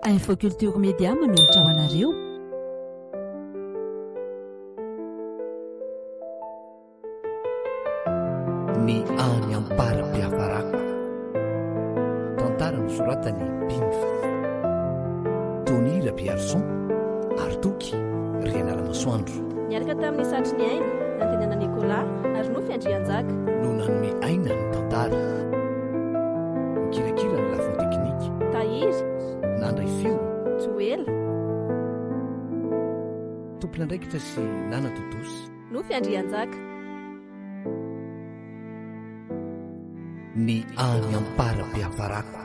Info Culture Média manolotra ho anareo. Ny any ampara-piafarako. Tantara nosoratan'i Bimb. Tony Rabearison ary Toky Rianaramasoandro. Niaraka tamin'ny Satry ny Aina, Nantenaina Nicolas ary Nofy Andrianjaka. No nanome aina ny tantara. Nikirakira ny lafiny teknika. Tahiry. Nandray feo. Joela. Tompon'andraikitra sy nanatontosa. Nofy Andrianjaka. Ny any ampara-piafarako.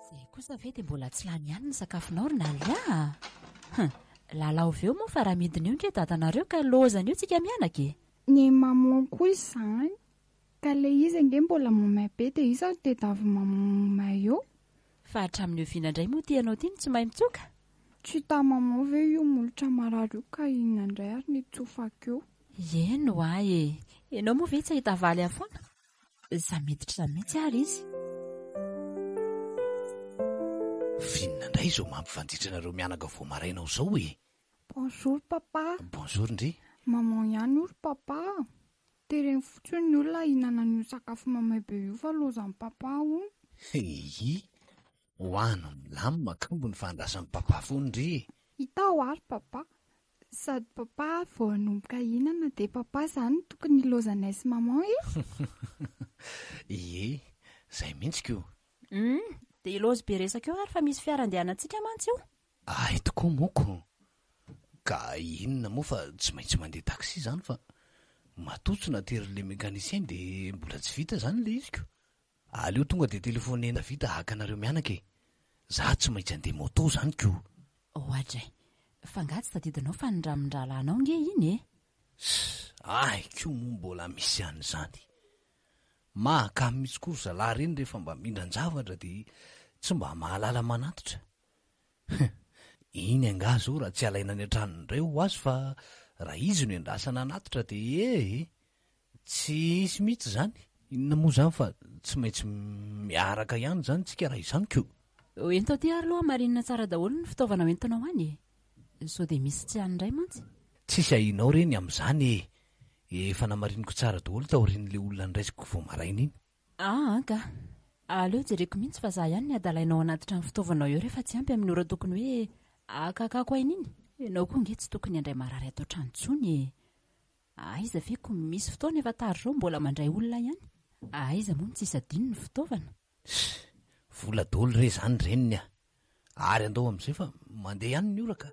Zay kosa ve dia mbola tsy lany ihany ny sakafonao ry Nalia a! Hum, lalaovy eo moa fa raha midina eo nge dadanareo ka lozany eo tsika mianaka e! Ny maman koa izany, ka le izy ange mbola mamay be dia iza no tedavy maman mamay eo? Fa hatramin'ny oviana indray moa ity ianao ity no tsy mahay mitsoka? Tsy hita maman ve io molotra marary io ka inona indray ary ny hitsofako eo? Eny hoa e! Ianao moa ve tsy hahita valy ahy foana? Za miditra mihitsy ary izy. F'inona indray izao mampifanjitra anareo mianaka vao maraina ao izao e? Bonjour papa. Bonjour ndry. Maman ihany io ry papa a! Tereny fotsiny ny olona hihinana an'io sakafo mamay be io fa lozan'i papa hono. Hihi! Hoano milamina akambo ny fandrasan'i papa foana ndry e! Hita hoa ry papa. Sady papa vao hanomboka hihinana dia papa izany no tokony hilaozanay sy maman e! Ie, izay mihitsy ko! Hum, dia hilaozy be resaka eo ary fa misy fiara andehanantsika mantsy io. Hay tokoa moa ko! Ka inona moa fa tsy maintsy mandeha taxi izany fa matoa tsy naterin'ilay mécanicien dia mbola tsy vita izany ilay izy ko! Aleo tonga dia telefonena Davida haka anareo mianaka e! Za tsy maintsy andeha moto zany ko! Oadray! Fa nga tsy tadidinao fa nindramin'ny rahalahinao nge iny e! Ss! Ahy koa moa mbola misy an'izany! Mahakamo mihitsy koa ry zalahy ireny rehefa mba mindran-javatra dia tsy mba mahalala manatitra! Hum! Iny angaha zao raha tsy alaina any an-tranony indray ho azy fa raha izy no endrasana hanatitra dia ee! Tsy hisy mihitsy izany. Inona moa izany fa tsy maintsy miaraka ihany izany tsika raha izany ko. Ento aty ary aloha hamarinina tsara daholo ny fitaovana hoentinao any e. Sao dia misy tsy any indray mantsy. Tsisy ahianao re ny amin'izany e. Efa namariniko tsara daholo taorian'ilay olona niraisiko vao maraina iny. Aa ka. Aleo jereko mihitsy fa za ihany ny adalainao anaty trano fitaovanao eo rehefa tsy ampy amin'ny ora tokony hoe hakakako aina iny. Ianao koa ange tsy tokony handray marary ato an-trano intsony e. Aiza ve ko misy fotoana efa tara izao mbola mandray olona ihany? Aiza moa no tsisy adino ny fitaovana? Ssy! Vola daholo re izany reniny a! Ary andao amin'izay fa mandeha ihany ny ora ka!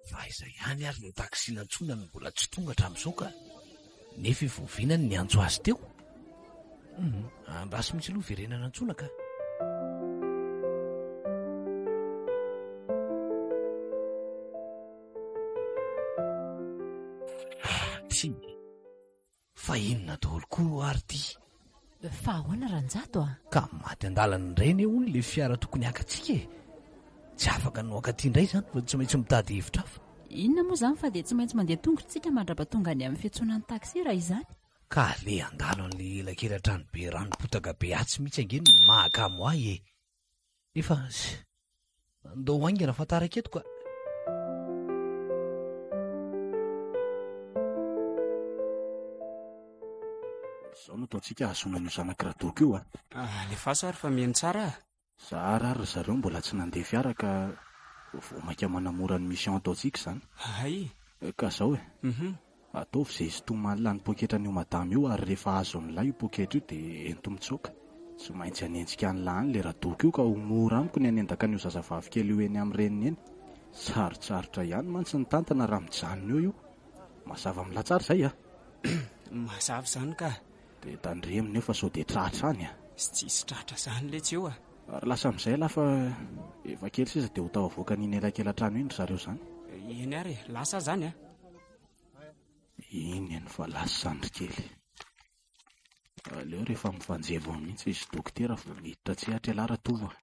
Fa aiza ihany ary no taxi nantsoina no mbola tsy tonga hatramin'izao ka? Nefa efa oviana ny niantso azy teo? Hum, andraso mihitsy aloha verenana antsoina ka. Ah, ty. Fa inona daholo koa ary ty? Fa ahoana Ranjato a? Ka maty an-dalana indray anie hono ilay fiara tokony haka antsika e! Tsy afaka ny ho ankaty indray izany fa tsy maintsy mitady hevitra hafa. Inona moa izany fa dia tsy maintsy mandeha tongotra isika mandrapatonga any amin'ny fiantsonan'ny taxi raha izany. Ka aleha handalo an'ilay elakelan-trano be ranom-potaka be atsy mihitsy ange no mahakamo ahy e! Nefa Andao haingana fa taraiky eto ka. Izao no ataontsika hahazoana an'io zanak'i Radoko io a. Alefaso ary fa mihaino tsara a. Zara ary ry zareo mbola tsy nandeha fiara ka vao mainka manamora ny mission ataontsika izany. Hay. Ka zao e. Ataovy izay hisintoman'lah ny poketran'io madama io ary rehefa azon'lah io poketra io dia ento mitsoaka. Tsy maintsy hanenjika an'lah any le Radoko io ka ho mora amiko ny hanendaka an'io zazavavy kely io eny amin'ny reniny eny. Sarotsarotra ihany mantsy ny tantana raha mijanona eo io. Mazava amin'lah tsara izay a! Mazava izany ka! Dia tandremo nefa sao dia tratra any a! Tsisy tratra izany letsy eo a! Ary lasa amin'izay lah fa efa kely sisa dia ho tafavoaka an'iny elakelan-trano iny ry zareo izany. Eny ary e! Lasa aho izany a! Iny eny fa lasa zandry kely. Aleo rehefa mifanjevo ao mihitsy izy dokotera vao miditra an-tsehatra ialahy Ratovo a.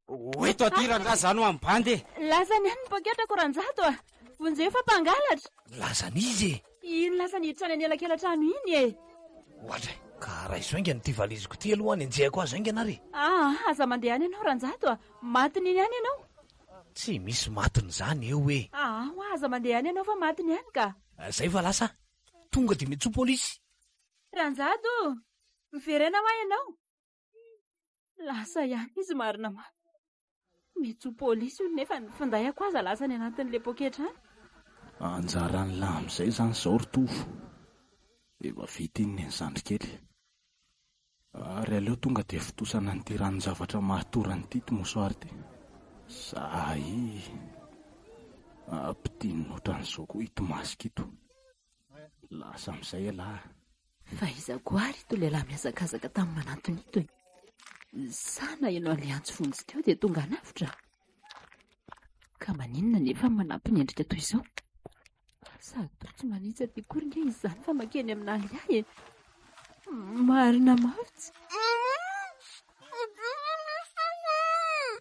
Ho eto aty rangahy zany ho an'ny bandy e! Lasany ihany ny poketrako Ranjato a! Vonjeo fa mpangalatra! Lasan'iza e? Iny lasa niditra any anelakelan-trano iny e! Oadray! Ka raiso haingana ity valiziko ity aloha hanenjehako azy haingana ary e! Aa, aza mandeha any ianao Ranjato a! Matiny iny ihany ianao! Tsy misy matiny izany eo e! Aa, hoa aza mandeha any ianao fa matiny ihany ka! Zay fa lasa! Tonga dia miantsoa polisy! Ranjato! Miverena hoa ianao! Lasa ihany izy marina ma. Miantsoa polisy hono nefa ny finday-ako aza lasa any anatin'ilay poketra any. Anjaran'ny lahy amin'izay izany izao ry Tovo. Efa vita iny nen'i zandry kely. Ary aleo tonga dia fotosana an'ity ranon-javatra mahatorana ity ity mouchoir ity. Zay. Ampidinina ohatran'izao koa ito masque ito. Lasa amin'izay ialahy. Fa iza koa ary ito lehilahy mihazakazaka tamin'ny manantona ito e? Sa naheno an'ilay antso vonjy teo dia tonga hanavotra? Ka maninona nefa manampy ny endrika toy izao? Sady toa tsy manitsy aty akory nge izy izany fa makeny amin'Alia e! Marina mafy tsy...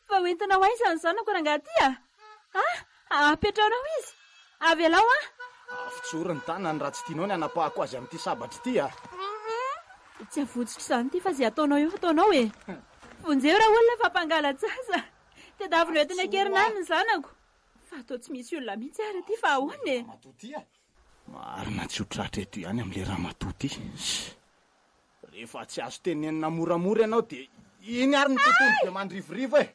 Fa hoentina ho aiza ny zanako rangahy ty a? Ah! Apetraonao izy! Avelao aho! Avotsory ny tanany raha tsy tianao ny hanapahako azy amin'ity sabatra ity a! Tsy avotsotro izany ity fa izay ataonao eo ataonao e! Vonjeo raolona fa mpangala-jaza! Tedavina ho entina an-keriny any ny zanako! Fa toa tsy misy olona mihitsy ary aty fa ahoana e? Marina tsy ho tratra eto ihany amin'ilay ramatoa ity. Rehefa tsy azo tenenina moramora ianao dia iny ary ny tontolo be mandrivorivo e!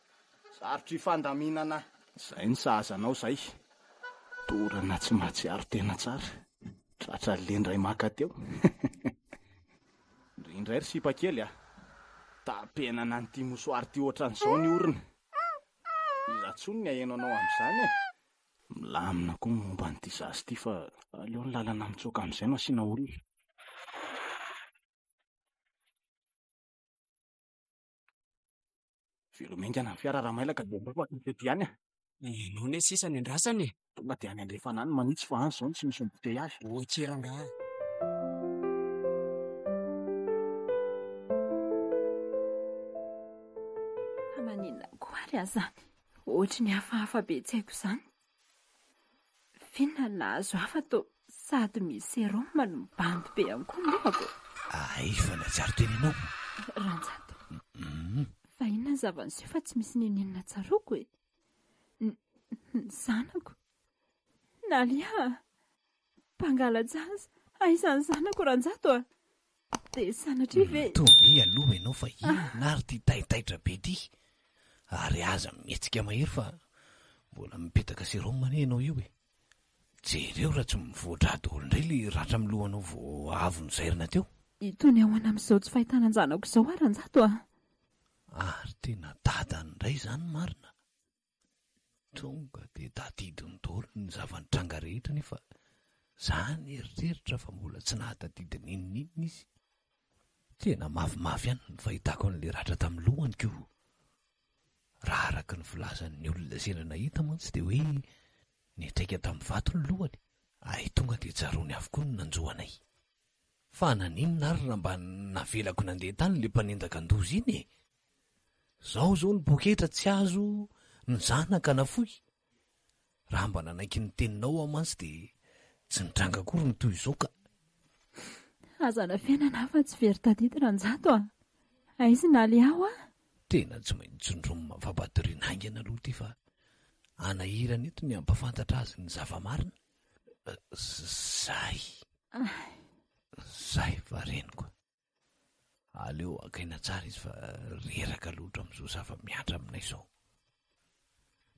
Sarotra ifandaminana. Izay no sahaza anao izay. Torana tsy mahatsiaro tena tsara. Tratra lendray maka teo. Ndry indray ry sipa kely a! Tapenana an'ity mouchoir ity ohatran'izao ny orona. Iza intsony ny haheno anao amin'izany e? Milamina koa ny momba an'ity zaza ity fa aleo ny lalana mitsoaka amin'izay no asiana olona. Veloma haingana ny fiara raha mailaka dia aleo fa teto ihany a. Ianao anie sisa ny andrasana e. Tonga dia any andrefana any manitsy fa any izao no tsy misy embouteillage. Ok rangahy. Fa maninona koa ary aho izany? Ohatry ny hafahafa be tsy haiko izany. F'inona no nahazo ahy fa toa sady misy sérum no mibandy be ihany koa ny lohako. Hay fa nahatsiaro tena ianao. Ranjato. Fa inona ny zava-niseho fa tsy misy n'inon'inona tsaroako e? Ny zanako. Nalia a! Mpangala-jaza, aiza ny zanako Ranjato a? Dia sanatria ve. Tony aloha ianao fa inona ary ity taitaitra be ity? Ary aza mihetsika mahery fa mbola mipetaka sérum anie ianao io e! Jereo raha tsy mivoa-drà daholo indray ilay ratra amin'ny lohanao vao avy nozairina teo. Itony ahoana amin'izao tsy fahitana an-janako izao aho Ranjato a! Ary tena dadany indray izany marina? Tonga dia tadidiny daholo ny zava-nitranga rehetra nefa za nieritreritra fa mbola tsy nahatadidy n'inon'inona izy. Tena mafimafy ihany ny fahitako an'ilay ratra tamin'ny lohany ko. Raha araka ny filazan'ny olona sendra nahita mantsy dia hoe niantraika tamin'ny vato ny lohany ary tonga dia tsaroany avokoa ny nanjo anay. Fa naninona ary raha mba navelako nandeha tany ilay mpanendaka an-doza iny e? Zao zao ny poketra tsy azo, ny zanaka nafoy. Raha mba nanaiky ny teninao aho mantsy dia tsy nitranga akory ny toy izao ka. Aza anafenana aho fa tsy very tadidy Ranjato a! Aiza i Naly aho a? Tena tsy maintsy tsindromina fampatoriana haingana aloha ity fa hanahirana eto ny hampafantatra azy ny zava-marina. Zay. Zay fa reniko. Aleo hakaina tsara izy fa reraka loatra amin'izao zava-mihatra aminay izao.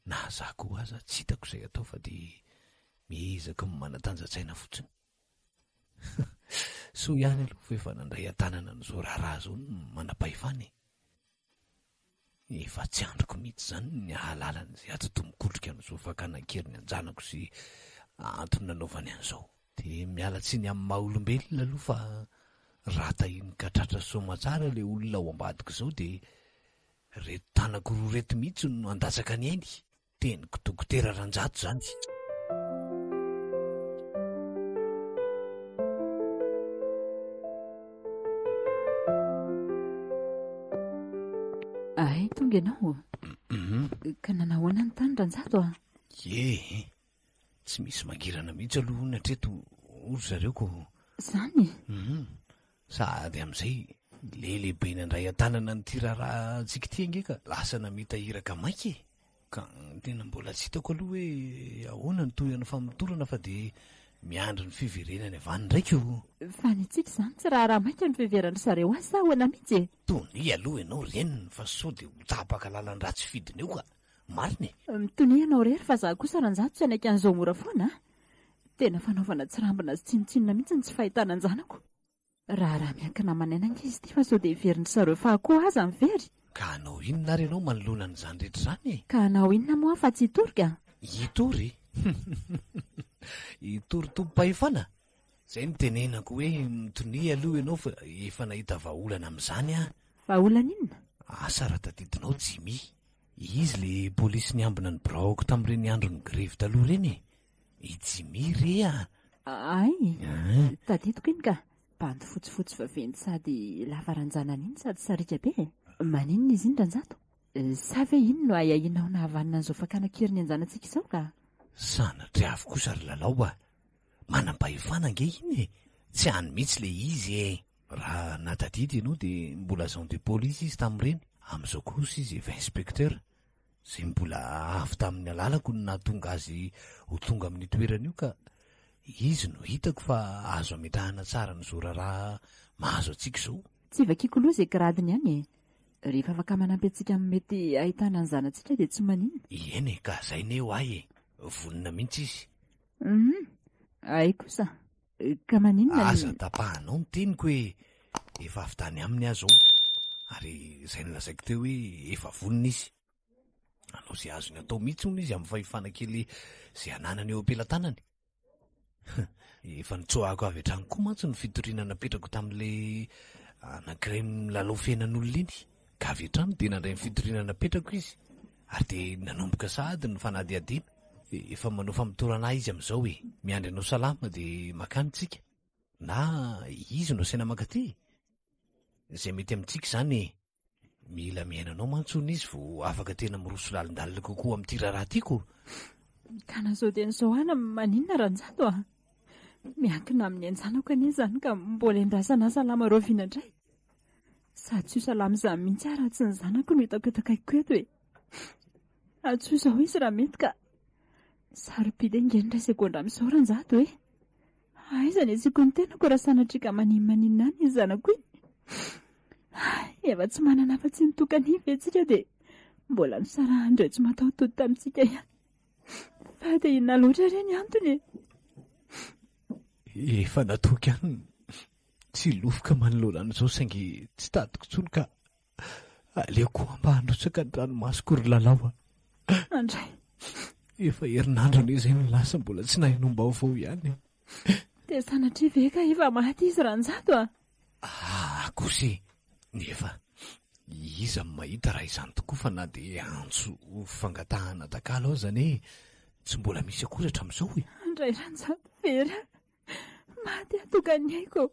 Na za koa aza tsy hitako izay atao fa dia miezaka ny manatanja-tsaina fotsiny. Soa ihany aloha fa efa nandray an-tanana an'izao raharaha izao ny manam-pahefana e. Efa tsy andriko mihitsy izany ny hahalala an'izay atidoha mikotrika an'izao fakana an-keriny an-janako sy antony nanaovany an'izao. Dia miala tsiny amin'ny maha olombelona aloha fa raha tahian'i Katratra soamatsara ilay olona ao ambadika izao dia ireto tanako roa ireto mihitsy no handatsaka ny ainy. Teniko Dokotera Ranjato izany. tonga ianao. Ka nanahoana ny tany Ranjato a? Ie, tsy misy mangirana mihitsy aloha hono hatreto hoy ry zareo ko. Izany? Hum, sady amin'izay le lehibe nandray an-tanana an'ity raharahantsika ity ange ka lasa namita iraka maika e. Ka tena mbola tsy hitako aloha hoe ahoana ny tohin'ny famotorana fa dia miandry ny fiverenany avy any indray ko. Fa ny antsika izany tsy raharaha maika ny fiheveran-dry zareo azy sa ahoana mihitsy e? Tonia aloha ianao reniny fa sao dia ho tapaka lalan-dratsy fidiny eo ka. Marina e! Mitonia ianao irery fa za kosa Ranjato tsy hanaiky an'izao mora foana a! Tena fanaovana tsirambina sy tsinontsinona mihitsy ny tsy fahitana an-janako. Raharaha miankina aman'aina ange izy ity fa sao dia heverin-dry zareo fa akoho aza ny very. Ka hanao inona ary ianao manoloana an'izany rehetra izany e? Ka hanao inona moa aho fa tsy hitory ka? Hitory? Hitory tompom-pahefana? Izay no tenenako hoe mitonia aloha ianao fa efa nahita vahaolana amin'izany aho. Vahaolana inona? Asa raha tadidinao Jimmy. Izy le polisy niambina ny biraoko tamin'ireny andron'ny grevy taloha ireny e! I Jimmy re a! Hay, tadidiko iny ka! Bandy fotsifotsy vaventy sady lava ranjanana iny sady sariaka be e! Maninona izy iny Ranjato? Sa ve iny no ahiahianao nahavanona an'izao fakana an-keriny an-janatsika izao ka? Sanatria avy kosa ry Lalao a! Manam-pahefana ange iny e! Tsy any mihitsy ilay izy e! Raha nahatadidy ianao dia mbola agent de police izy tamin'ireny, amin'izao kosa izy efa inspecteur. Izay mbola avy tamin'ny alalako no nahatonga azy ho tonga amin'io toerana io ka izy no hitako fa azo ametrahana tsara an'izao raharaha mahazo antsika izao. Tsy vakiako loha izay gradiny any e! Rehefa afaka manampy antsika amin'ny mety hahitana ny zanatsika dia tsy maninona. Eny e, ka zay ne ho ahy e! Vonona mihitsy izy. Hum, hay kosa. Ka maninona ny. Aza tapahanao ny teniko e! Efa avy tany aminy aho izao, ary izay nolazaiko teo hoe efa vonona izy. Hanao izay azony atao mihitsy hono izy amin'ny fahefana kely izay ananany eo am-pelatanany. Efa nitsoahako avy hatrany koa mantsy ny fitoriana napetrako tamin'ilay anankiray milalao fiainan'olona iny, ka avy hatrany dia nandray ny fitoriana napetrako izy, ary dia nanomboka sahady ny fanadihadiana. Efa manao famotorana ahy izy amin'izao e! Miandry anao salama dia makany tsika. Na izy no asaina mankaty e! Izay mety amintsika izany e! Mila mihaino anao mantsy hono izy vao afaka tena miroso lalindalina kokoa amin'ity raharaha ity ko! Ka na izao dieny izao ana maninona Ranjato a! Miankina amin'ny anjanako anie izany ka mbola endrasana salama rahoviana indray? Sady tsy ho salama izany mihitsy aho raha tsy ny zanako no hitako eto akaikiko eto e! Antsoy izao izy raha mety ka! Sarobidy ange ny iray segondra amin'izao Ranjato e! Aiza ny asiako ny tenako raha sanatria ka maninona any iny zanako iny? Efa tsy manana afa-tsy ny tokana iny ve tsika dia mbola nosarahan'ireo tsy mataho-tody tamintsika ihany. Fa dia inona loatra re ny antony e? Efa natoky ihany tsy hilofoka manoloana an'izao saingy tsy tadiko intsony ka aleoko mba handrotsaka ny ranomasoko ry Lalao a. Andray. Efa herinandro anie izay no lasa mbola tsy nahenoam-baovao ihany. Dia sanatria ve ka efa maty izy Ranjato a? Ah kosa e! Nefa iza no mahita raha izany tokoa fa na dia antso fangatahana takalo aza anie tsy mbola misy akory hatramin'izao e! Andray Ranjato very a! Maty aho tokan'ny aiko.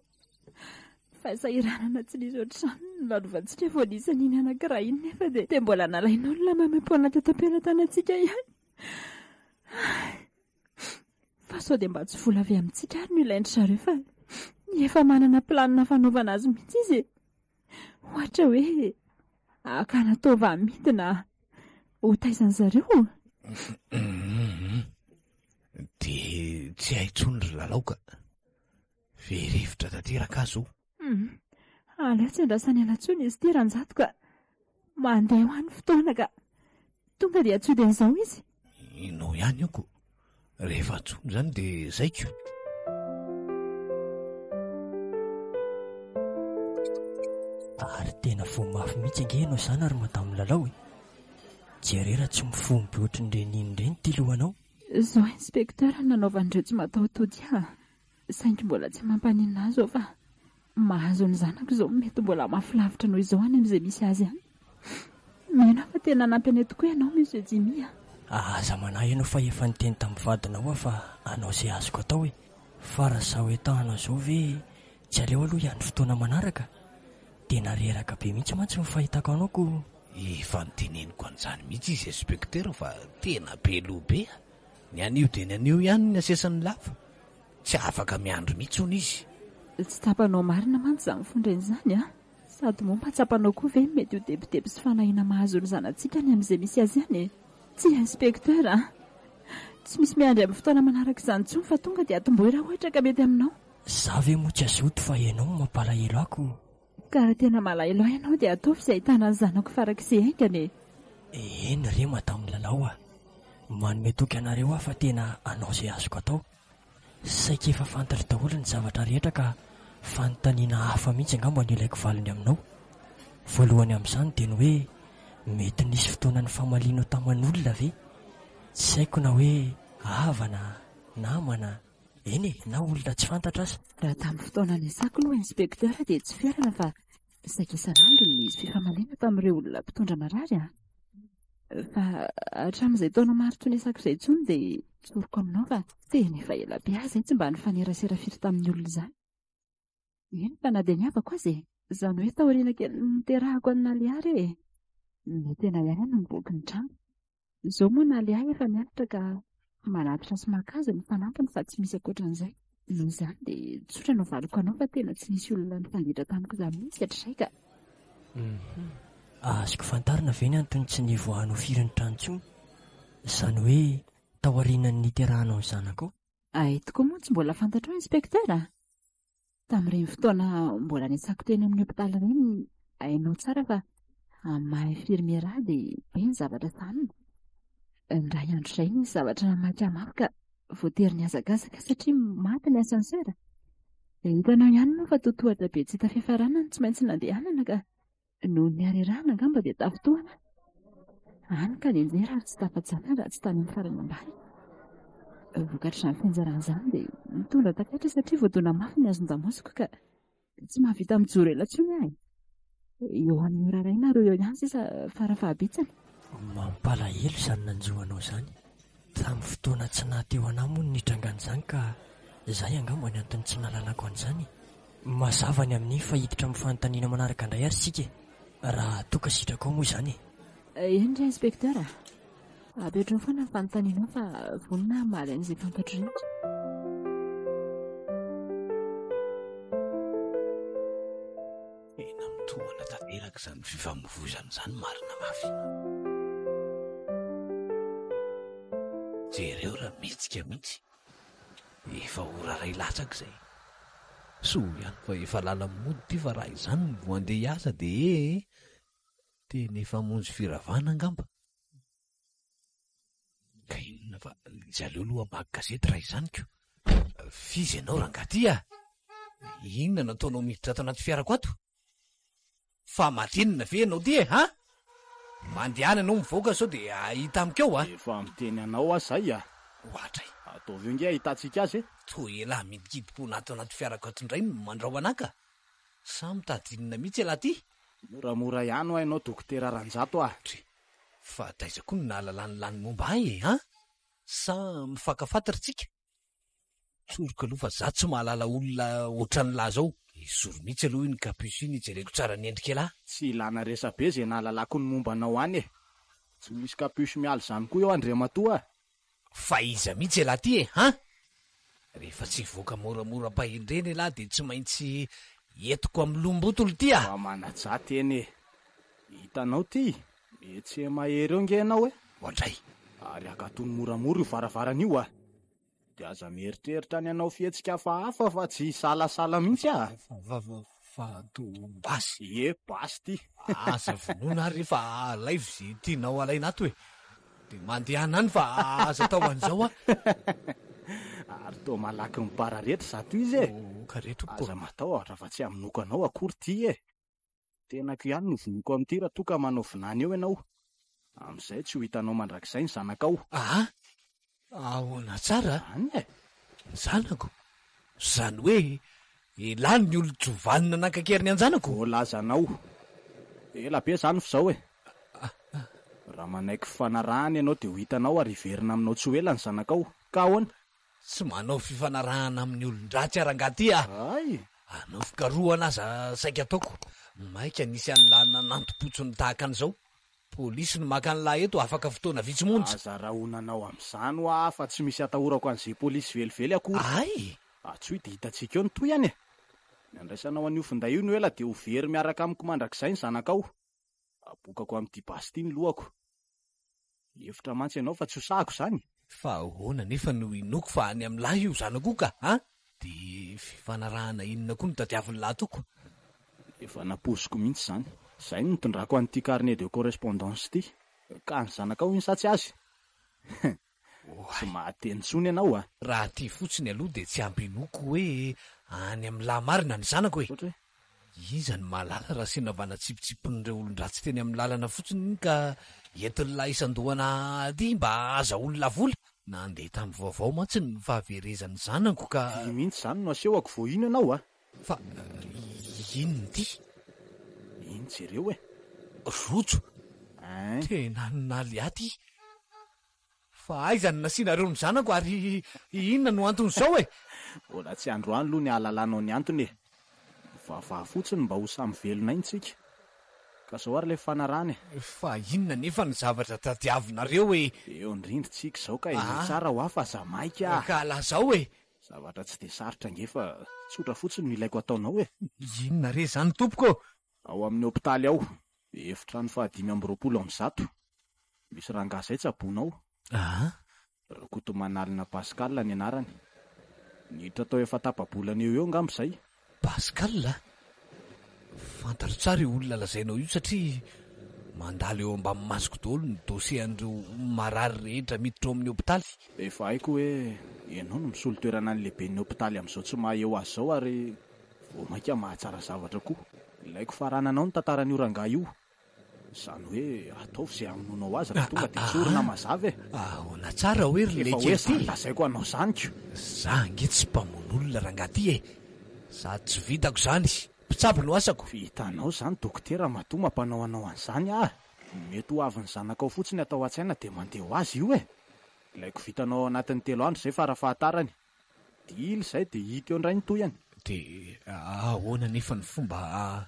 Fahasahiranana tsy nisy ohatr'izany no nalovantsika vao nisy an'iny anankiray iny nefa dia dia mbola nalain'olona maimaimpoana teto am-pelatanantsika ihany. Fa sao dia mba tsy vola avy amintsika ary no ilain-dry zareo fa efa manana planina fanaovana azy mihitsy izy e. Ohatra hoe hakana taova amidy na ho taizan'ny zareo. Dia tsy hay intsony ry Lalao ka. Very hevitra tanteraka aho izao. Hum, aleo tsy andrasana ela intsony izy ity Ranjato ka. Mandeha ho any fotoana ka. Tonga dia antsoy dia izao izy. Ianao ihany io ko. Rehefa antsoina izany dia zaiko. Ary tena voa mafy mihitsy ange ianao izany ry Madame Lalao e. Jereo raha tsy mifono be ohatran'ireny iny ireny ity lohanao. Izao inspecteur no nanaovan'ireo tsy mataho-tody ahy. Saingy mbola tsy mampaninona ahy izao fa mahazo ny zanako izao mety mbola mafy lavitra noho izao any amin'izay misy azy any. Mino aho fa tena hanampy anay tokoa ianao Monsieur Jimmy a! Aza manahy ianao fa efa niteny tamin'ny vadinao aho fa hanao izay azoko atao e! Fa raha izaho entahana izao ve tsy aleo aloha hiandry fotoana manaraka? Tena reraka be mihitsy mantsy ny fahitako anao ko! Efa noteneniko an'izany mihitsy izy inspecteur fa tena be loha be a! Ny anio dia ny anio ihany ny asesany lava. Tsy afaka miandry mihitsy hono izy. Tsy tsapanao marina mantsy izany fondrena izany a! Sady moa mba tsapanao koa ve ny mety ho debideby sy fanahiana mahazo ny zanatsika any amin'izay misy azy any e? Tsia inspecteur a! Tsy misy miandry amin'ny fotoana manaraka izany intsony fa tonga dia atombohy raha ohatra ka mety aminao. Za ve moa tsy hazoto fa ianao no mampalahelo ahy ko. Ka raha tena malahelo ahy ianao dia ataovy izay ahitana ny zanako farak'izay haingana e! Eny re Madame Lalao a! Manome toky anareo aho fa tena hanao izay azoko atao. Saika efa fantatro daholo ny zavatra rehetra ka fanontaniana hafa mihitsy angamba no ilaiko valiny aminao. Voalohany amin'izany dia ny hoe mety nisy fotoana nifamalianao taman'olona ve? Tsy haiko na hoe havana, namana, Eny e, na olona tsy fantatra aza. Raha tamin'ny fotoana niasako aloha inspecteur dia tsy ferana fa saika isan'andro no nisy fifamaliana tamin'ireo olona mpitondra marary an. Fa hatramin'izay taona maro tsy niasako izay intsony dia tsoriko aminao fa tena efa ela be aho izay tsy mba nifanerasera firy tamin'ny olona izany. Eny fa na dia ny havako aza e. Izany hoe taoriana kelin'ny niterahako an'i Nalià re e. Ny tena ihany no nivoaka ny trano. Izao moa Nalià efa mianatra ka manatitra sy maka azy ny fanampiny fa tsy misy ankoatran'izay. Noho izany dia tsotra no valiko anao fa tena tsy nisy olona nifanditra tamiko izany mihitsy hatrizay ka. Hum. Azoko fantarina ve ny antony tsy nivoahanao firy ny trano intsony? Izany hoe taorianan'ny niterahanao ny zanakao? Hay tokoa moa tsy mbola fantatrao Inspecteur a! Tamin'ireny fotoana mbola niasako teny amin'ny hopitaly ireny, hainao tsara fa amin'ny maha infirmiera ahy dia be ny zavatra sahanina. Indray andro izay nisy zavatra namaky ahy mafy ka voatery nihazakazaka satria maty ny ascenseur. Dia hitanao ihany moa fa totohatra be tsy hita fiafarana no tsy maintsy nandehanana ka Noho ny harerahana angamba dia tafintohana aho. Hany ka nianjera ary tsy tafajanona raha tsy tany amin'ny farany ambany. Vokatr'izany fianjerana izany dia nitondra takaitra satria voadona mafy ny hazon-damosiko ka tsy mahavita mijoro ela intsony aho e. Eo amin'ny ora iray na roa eo ihany sisa farafahabetsany. Mampalahelo izany nanjo anao izany. Tamin'ny fotoana tsy naha teo anah moa no nitrangan'izany ka izay angamba ny antony tsy nahalalako an'izany e. Mazava ny amin'iny fa hiditra amin'ny fanontaniana manaraka indray ary isika e! Raha toa ka sitrakao moa izany e! Eny ry Inspecteur a! Apetraho foana ny fanontanianao fa vonona hamaly an'izay fantatro rehetra. Tena mitohana tanteraka izany fifamoivoizana izany marina mafy. Jereo raha mihetsika mihitsy. Efa ora iray latsaka izay. Soa ihany fa efa lala-mody ity fa raha izany no vao handeha hiasa dia ee. Tena efa hamonjy firavana angamba. Ka inona fa izy aleo aloha hamaky gazety raha izany ko. F'iza ianao rangahy ty ah? Inona no ataonao miditra ato anaty fiarako ato? Fa matinina ve ianao ty e, ha? Mandehana ianao mivoaka sao dia hahita amiko eo a! Efa miteny anao aho zay a! Ohatray. Ataovy eo nge ahitantsika azy e! Toa elah midikidim-pona ato anaty fiarako ato indray no mandrao anah ka! Sa mitady inona mihitsy elah ty? Moramora ihany hoa ianao Dokotera Ranjato a! Dry, fa taiza koa no nahalalan'i lany momba ahy e, an? Sa mifankafaty ry tsika? Tsoriko aloha fa za tsy mahalala olona ohatran'lah zao. Esory mihitsy aloha iny capuce iny hijereko tsara ny endrik'elah. Tsy ilana resabe ze nahalalako ny momba anao any e! Tsy misy capuce miala izany koa eo Andriamatoa a! Fa iza mihitsy elah ty e, han? Rehefa tsy hivoaka moramora am-pahendrena elah dia tsy maintsy entiko amin'ny loham-botolo ty ah! Mba manajà tena e! Hitanao ty? Mihetse mahery eo nge ianao e! Oadray! Ary akatony moramora io varavarana io ah! Dia aza mieritreritra ny hanao fihetsika hafahafa fa tsy hisalasala mihitsy ah! Fa to basy? Ie, basy ty. Aza vonoina ary re fa alaivo ze tianao alaina ato e. Dia mandehana any fa aza atao an'izao ah. Ary toa malaky mipararetra izato izy e. Oh, ka re tompoko. Aza matahotra fa tsy hamonoako anao akory ity e. Tenako ihany no vonoiko amin'ity raha toa ka manao vinany eo ianao. Amin'izay tsy ho hitanao mandrakizay ny zanakao. Aa! Ahoana tsara? Zany e! Ny zanako? Izany hoe elah ny olon-jovanina nankakery ny an-janako? Voalazanao. Ela be izany f'izao e! Raha manaiky fifanarahana ianao dia ho hitanao ary hiverina aminao tsy ho ela ny zanakao. Ka ahoana? Tsy manao fifanarahana amin'ny olon-dratsy aho rangahy ty a! Hay! Hanao fikarohana aza saika ataoko. Maika nisy an'lah nanantom-potsiny tahaka an'izao. Polisy no maka an'lah eto afaka fotoana vitsy monja. Aza rahonanao amin'izany hoa fa tsy misy atahorako an'izay polisy velively akory. Ay! Antsoy dia hitantsika eo ny tohiny e! Ny andraisanao an'io finday io no ela dia ho very miaraka amiko mandrakizay ny zanakao. Abokako amin'ity basy ity ny lohako. Hihevitra mantsy ianao fa tsy ho sahako izany? Fa ahoana anefa no hinoako fa any amin'lah io zanako io ka an? Dia fifanarahana inona koa no tadiavin'lah toko? Efa nampoiziko mihitsy izany. Izay no nitondrako an'ity carnet de correspondance ity. Ka ny zanakao iny sa tsy azy? Tsy mahateny intsony ianao a! Raha aty fotsiny aloha dia tsy ampy inoako hoe any amin'lah marina ny zanako e! Iza no mahalala raha sendra mba natsipitsipin'ireo olon-dratsy teny amin'ny lalana fotsiny iny ka entin'lah isan-dohana aty mba hahazahoan'lah vola? Nandeha tamin'ny vaovao mantsy ny fahaverezan'ny zanako ka. Ty mihitsy izany no asehoko vao ino ianao a! Fa inona ity? Iny jereo e! Rojo! Ein! Tena naliaty! Fa aiza no nasianareo ny zanako ary inona no anton'izao e? Mbola tsy androany aloha ny ahalalanao ny antony e! Mivavaha fotsiny mba ho samy velona aina tsika. Ka zao ary ilay fifanarahana e! Fa inona anefa no zavatra tadiavinareo e? Eo indrindra tsika izao ka henoy tsara hoa fa aza maika a! Ka lazao e! Zavatra tsy dia sarotra ange fa tsotra fotsiny no ilaiko ataonao e! Inona re izany tompoko ô? Ao amin'ny hopitaly ao, efitrano faha 125. Misy rangahy izay tsaboina ao. Aa? Rakotomanalina Pascal ny anarany. Niditra tao efa tapa-bolana eo ho eo angamba izay. Pascal a! Fantatro tsara io olona lazainao io satria mandalo eo ambany masoko daholo ny dossier an'ireo marary rehetra miditra ao amin'ny hopitaly. Efa haiko hoe ianao no misolo toerana ny lehiben'ny hopitaly amin'izao tsy maha eo azy izao ary vao mainka mahatsara zavatra koa. Ilaiko faranana ao ny tantaran'io rangahy io. Izany hoe ataovy izay hamonoanao azy raha tonga dia tsorina mazava e! Ahoana tsara hoe ry Efa lekely hoe ty? izany lazaiko anao izany ko! Za ange tsy mpamono olona rangahy ty e! Sady tsy vitako izany! Mpitsabo no asako! Vitanao izany dokotera matoa mampanao anao an'izany aho! Mety ho avin'ny zanakao fotsiny atao an-tsaina dia mandeha ho azy io e! Ilaiko vitanao ao anatin'ny telo andro izay farafahatarany. Dila izay dia hita eo indray ny tohiny. Dia ahoana anefa ny fomba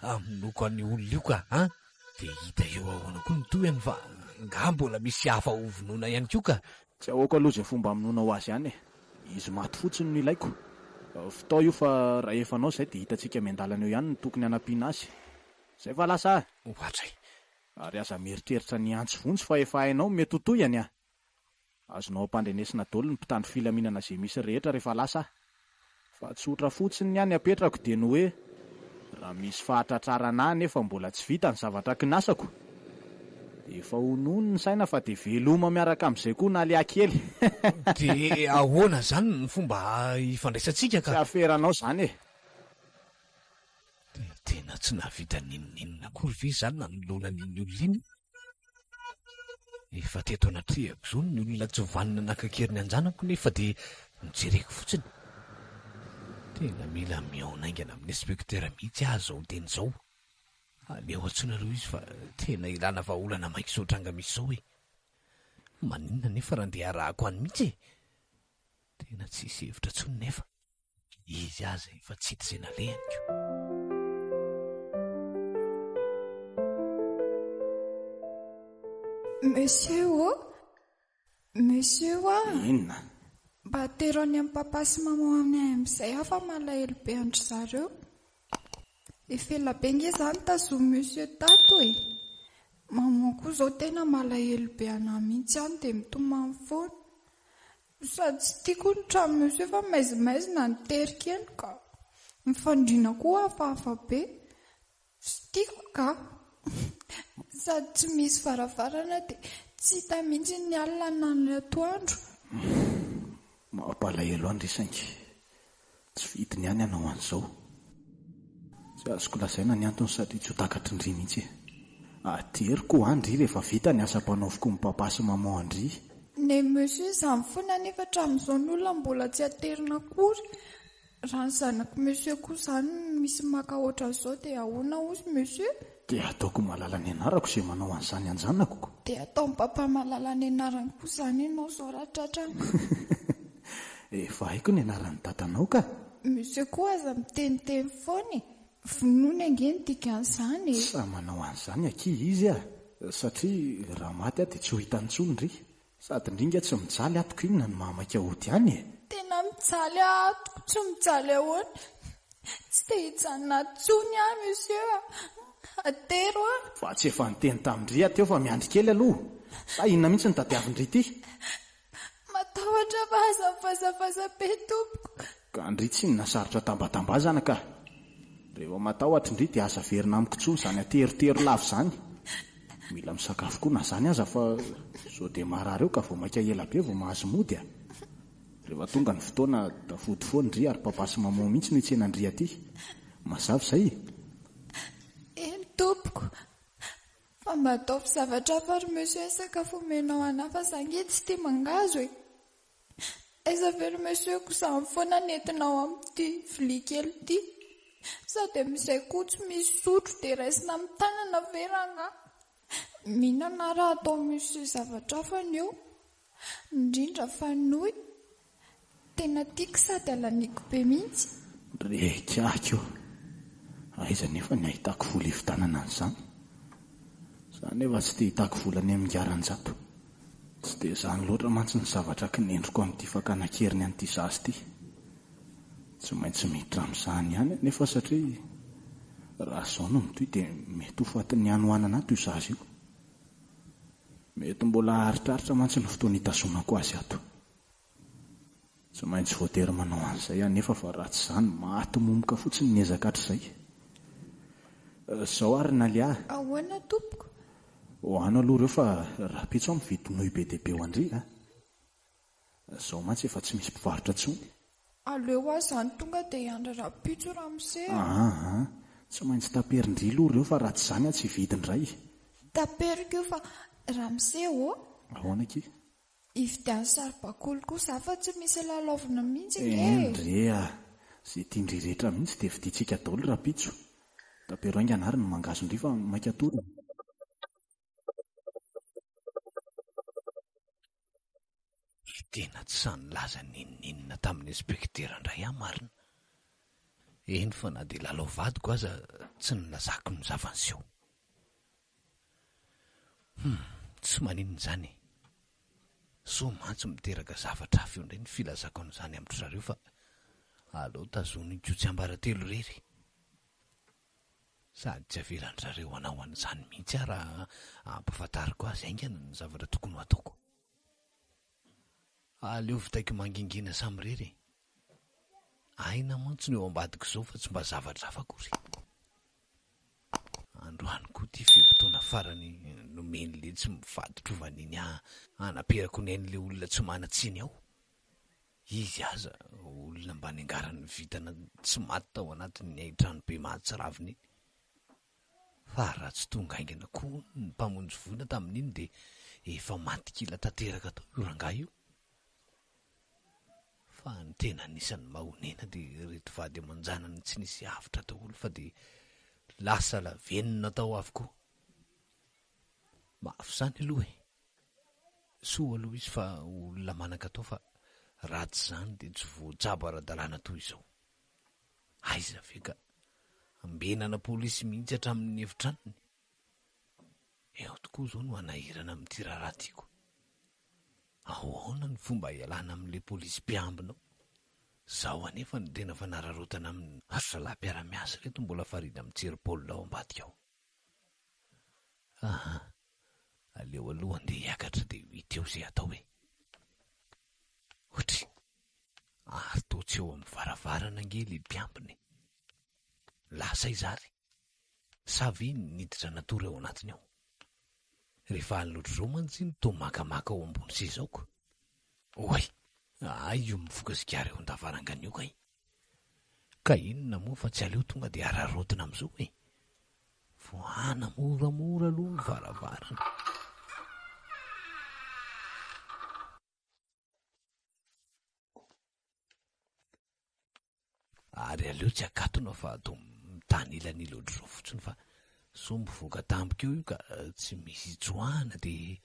hamonoako an'io olona io ka an? Dia hita eo ahoana koa ny tohiny fa angaha mbola misy hafa ho vonoina ihany koa ka? Tsy ahoako aloha izay fomba hamonoanao azy any e! Izy maty fotsiny no ilaiko. Vitao io fa raha efa anao izay dia hitantsika miandalana eo ihany ny tokony hanampiana azy. Izay fa lasa a! Ohatray. Ary aza mieritreritra ny hiantso vonjy fa efa hainao ny mety ho tohiny a! Azonao ampandrenesina daholo ny mpitandro filaminana izay misy rehetra rehefa lasa aho. Fa tsotra fotsiny ny ahy ny apetrako dia ny hoe raha misy fahatratrarana ahy nefa mbola tsy vita ny zavatra kinasako dia efa honono ny saina fa dia veloma miaraka amin'izay koa Nalià kely. Dia ahoana izany ny fomba hifandraisantsika ka? Tsy aferanao izany e! Dia tena tsy nahavita n'inon'inona akory ve izany nanoloana an'iny olona iny? Efa teto anatrehako izao ny olona tsy vanona naka an-keriny an-janako nefa dia nojereko fotsiny. Tena mila mihaona haingana amin'ny inspecteur mihitsy aho izao teny izao. Aleo antsoina aloha izy fa tena ilana vahaolana maika izao tranga misy izao e. Maninona nefa raha ndeha arahako any mihitsy e? Tena tsisy hevitra intsony nefa. Izy aza efa tsy hita izay nalehany ko. Monsieur ô! Monsieur oa! Inona? Mba atero any amin'i papa sy maman any amin'izay aho fa malahelo be an-dry zareo. Efa ela be nge za nitazomin'i monsieur tato e! Maman koa izao tena malahelo be anah mihitsy any dia mitomany foana. Sady tsy tiako ny trano monsieur fa maizimaizina ny terika eny ka. Ny fandriana koa hafahafa be. Tsy tiako ka. Sady tsy misy varavarana dia tsy hita mihitsy ny alina na ny atoandro. Mampalahelo ahy ndry saingy Tsy fidiny ihany hanao an'izao. Tsy azoko lazaina ny antony satria tsy ho takatry ndry mihitsy e. Ateriko ho an-dry rehefa vita ny asa ampanaoviko ny papa sy maman an-dry. Ne monsieur izany foana anefa hatramin'izao ny olona mbola tsy aterina akory. Raha ny zanak'i monsieur koa izany no misy maka ohatran'izao dia ahoana hozy monsieur? Dia ataoko malala ny anarako izay manao an'izany an-janako ko. Dia ataon'i papa malala ny anarany koa izany ianao izao raha tratrany. Efa haiko ny anaran'ny dadanao ka. Monsieur koa aza miteniteny foana e! Vonoiny ange ny dikan'izany e! Sa manao an'izany akia izy a! Satria raha maty aho dia tsy ho hitany intsony ndry. Sady ndry nga tsy mijaly ato ko inona no mahamaika hody any e? Tena mijaly aho ato ko tsy mijaly ahoana? Tsy te hijanona ato intsony aho monsieur a! Atero aho. Fa tsy efa niteny tamin-dry aho teo fa miandry kely aloha. Sa inona mihitsy no tadiavin-dry ity? Matahotra fa aza mivazavaza be tompoko. Ka ndry tsinona sarotra tambatambazana ka! Rehefa matahotra ndry dia aza averina amiko intsony izany aterotero lava izany. Mila misakafo koa na izany aza fa sao dia marary eo ka vao maika ela be vao mahazo mody a! Rehefa tonga ny fotoana tafody foana ndry ary papa sy maman mihitsy no hitsena ndry aty. Mazava izay e! Eny tompoko. Fa mba ataovy zavatra hafa ry monsieur ny sakafo omenao anah fa za nge tsy tia mangahazo e! Aiza ve ry monsieur ko zany foana ny entinao amin'ity vilia kely ity? Sady amin'izay koa tsy misy sotro dia raisina amin'ny tanana ve rangaha? Mihinana aho raha atao monsieur zavatra hafa ny eo, indrindra fa nouille. Tena tiako sady alaniko be mihitsy. Ry kiaky ô! Aiza anefa ny ahitako vola hividanana an'izany? Za anefa tsy te hitaky vola any amin'ny Ngaranjato. Tsy dia izany loatra mantsy ny zavatra kinendriko amin'ity fakana an-keriny an'ity zaza ity. Tsy maintsy miditra amin'izany ihany anefa satria raha izao no mitohy dia mety ho fatin'ny hanoanana ato io zaza io. Mety mbola haharitraritra mantsy ny fotoana hitazomako azy ato. Tsy maintsy voatery manao an'izay aho nefa fa raha tsy izany maty momoka fotsiny ny ezaka hatrizay. Izao ary Nalia a! Ahoana tompoko? Hohano aloha ireo fa rahampitso aho mividy nouille be dia be ho an-dry a! Izao mantsy efa tsy misy mpivarotra intsony. Aleo aho izany tonga dia hiandry rahampitso ramose a! Aa! Tsy maintsy taperin-dry aloha ireo fa raha tsy izany aho tsy hividy indray. Taperiko io fa ramose ô! Ahoana akia? Hividiano saribakoly koa za fa tsy misy lalaovina mihitsy nge e! Eny re a! Ze tian-dry rehetra mihitsy dia vidiantsika daholo rahampitso. Tapero haingana ary ny mangahazo-ndry fa maika hatory. Tena tsy sahy nilaza n'inon'inona tamin'ny inspektera indray aho marina. Eny fa na dia lalao vadiko aza tsy nilazako ny zava-niseho. Hum, tsy maninona izany e. Sao mantsy miteraka zavatra hafa eo indray ny filazako an'izany amin-dry zareo fa aleo tazoniko ho tsiambaratelo irery. Sady tsy avelan-dry zareo hanao an'izany mihitsy aho raha ampahafantariko azy haingana ny zavatra tokony ho ataoko. Aleo vitaiko mangingina samirery e. Aina mantsy no eo ambadik'izao fa tsy mba zavatra hafa akory. Androany koa ity fe-potoana farany nomen'ilay tsy mifaditrovana iny ahy hanaperako ny ain'ilay olona tsy manan-tsiny ao. Izy aza olona mba niangaran'ny vintana tsy maty tao anatin'ny hain-trano be mahatsiravina iny. Fa raha tsy tonga haingana koa ny mpamonjy voina tamin'iny dia efa maty kila tanteraka tao io rangahy io. Fa ny tena anisan'ny mahonena dia ireto vady aman-janany tsy nisy avotra daholo fa dia lasa lavenona tao avokoa. Mafy izany aloha e! Soa aloha izy fa olona manan-katao fa raha tsy izany dia tsy voajabo ara-dalàna toy izao. Aiza ve ka ambenana polisy mihitsy hatramin'ny efitranony? Eo tokoa izao no hanahirana amin'ity raharaha tiako. Ahoana ny fomba hialana amin'ilay polisy mpiambina ao? Izao anefa no tena fanararaotana amin'ny ry zalahy mpiara-miasa ireto mbola farina mijery baolina ao ambadika ao. Aha, aleo aloha andeha hiakatra dia ho hita eo izay atao e. Otry, ary toa tsy eo amin'ny varavarana ange ilay mpiambina e. Lasa iza ary? Sa ve niditra natory ao anatiny ao? Rehefa alina ohatr'izao mantsy iny toa makamaka ao ambony seza ao ko. Oay! Hay io mifoka sigara eo an-davarangana io kay. Ka inona moa fa tsy aleo tonga dia araraotina amin'izao e! Voahana moramora aloha ny varavarana. Ary aleo tsy akatona fa atao mitanilanila ohatr'izao fotsiny fa sao mivoaka tampoka eo io ka tsy misy hitsoahana dia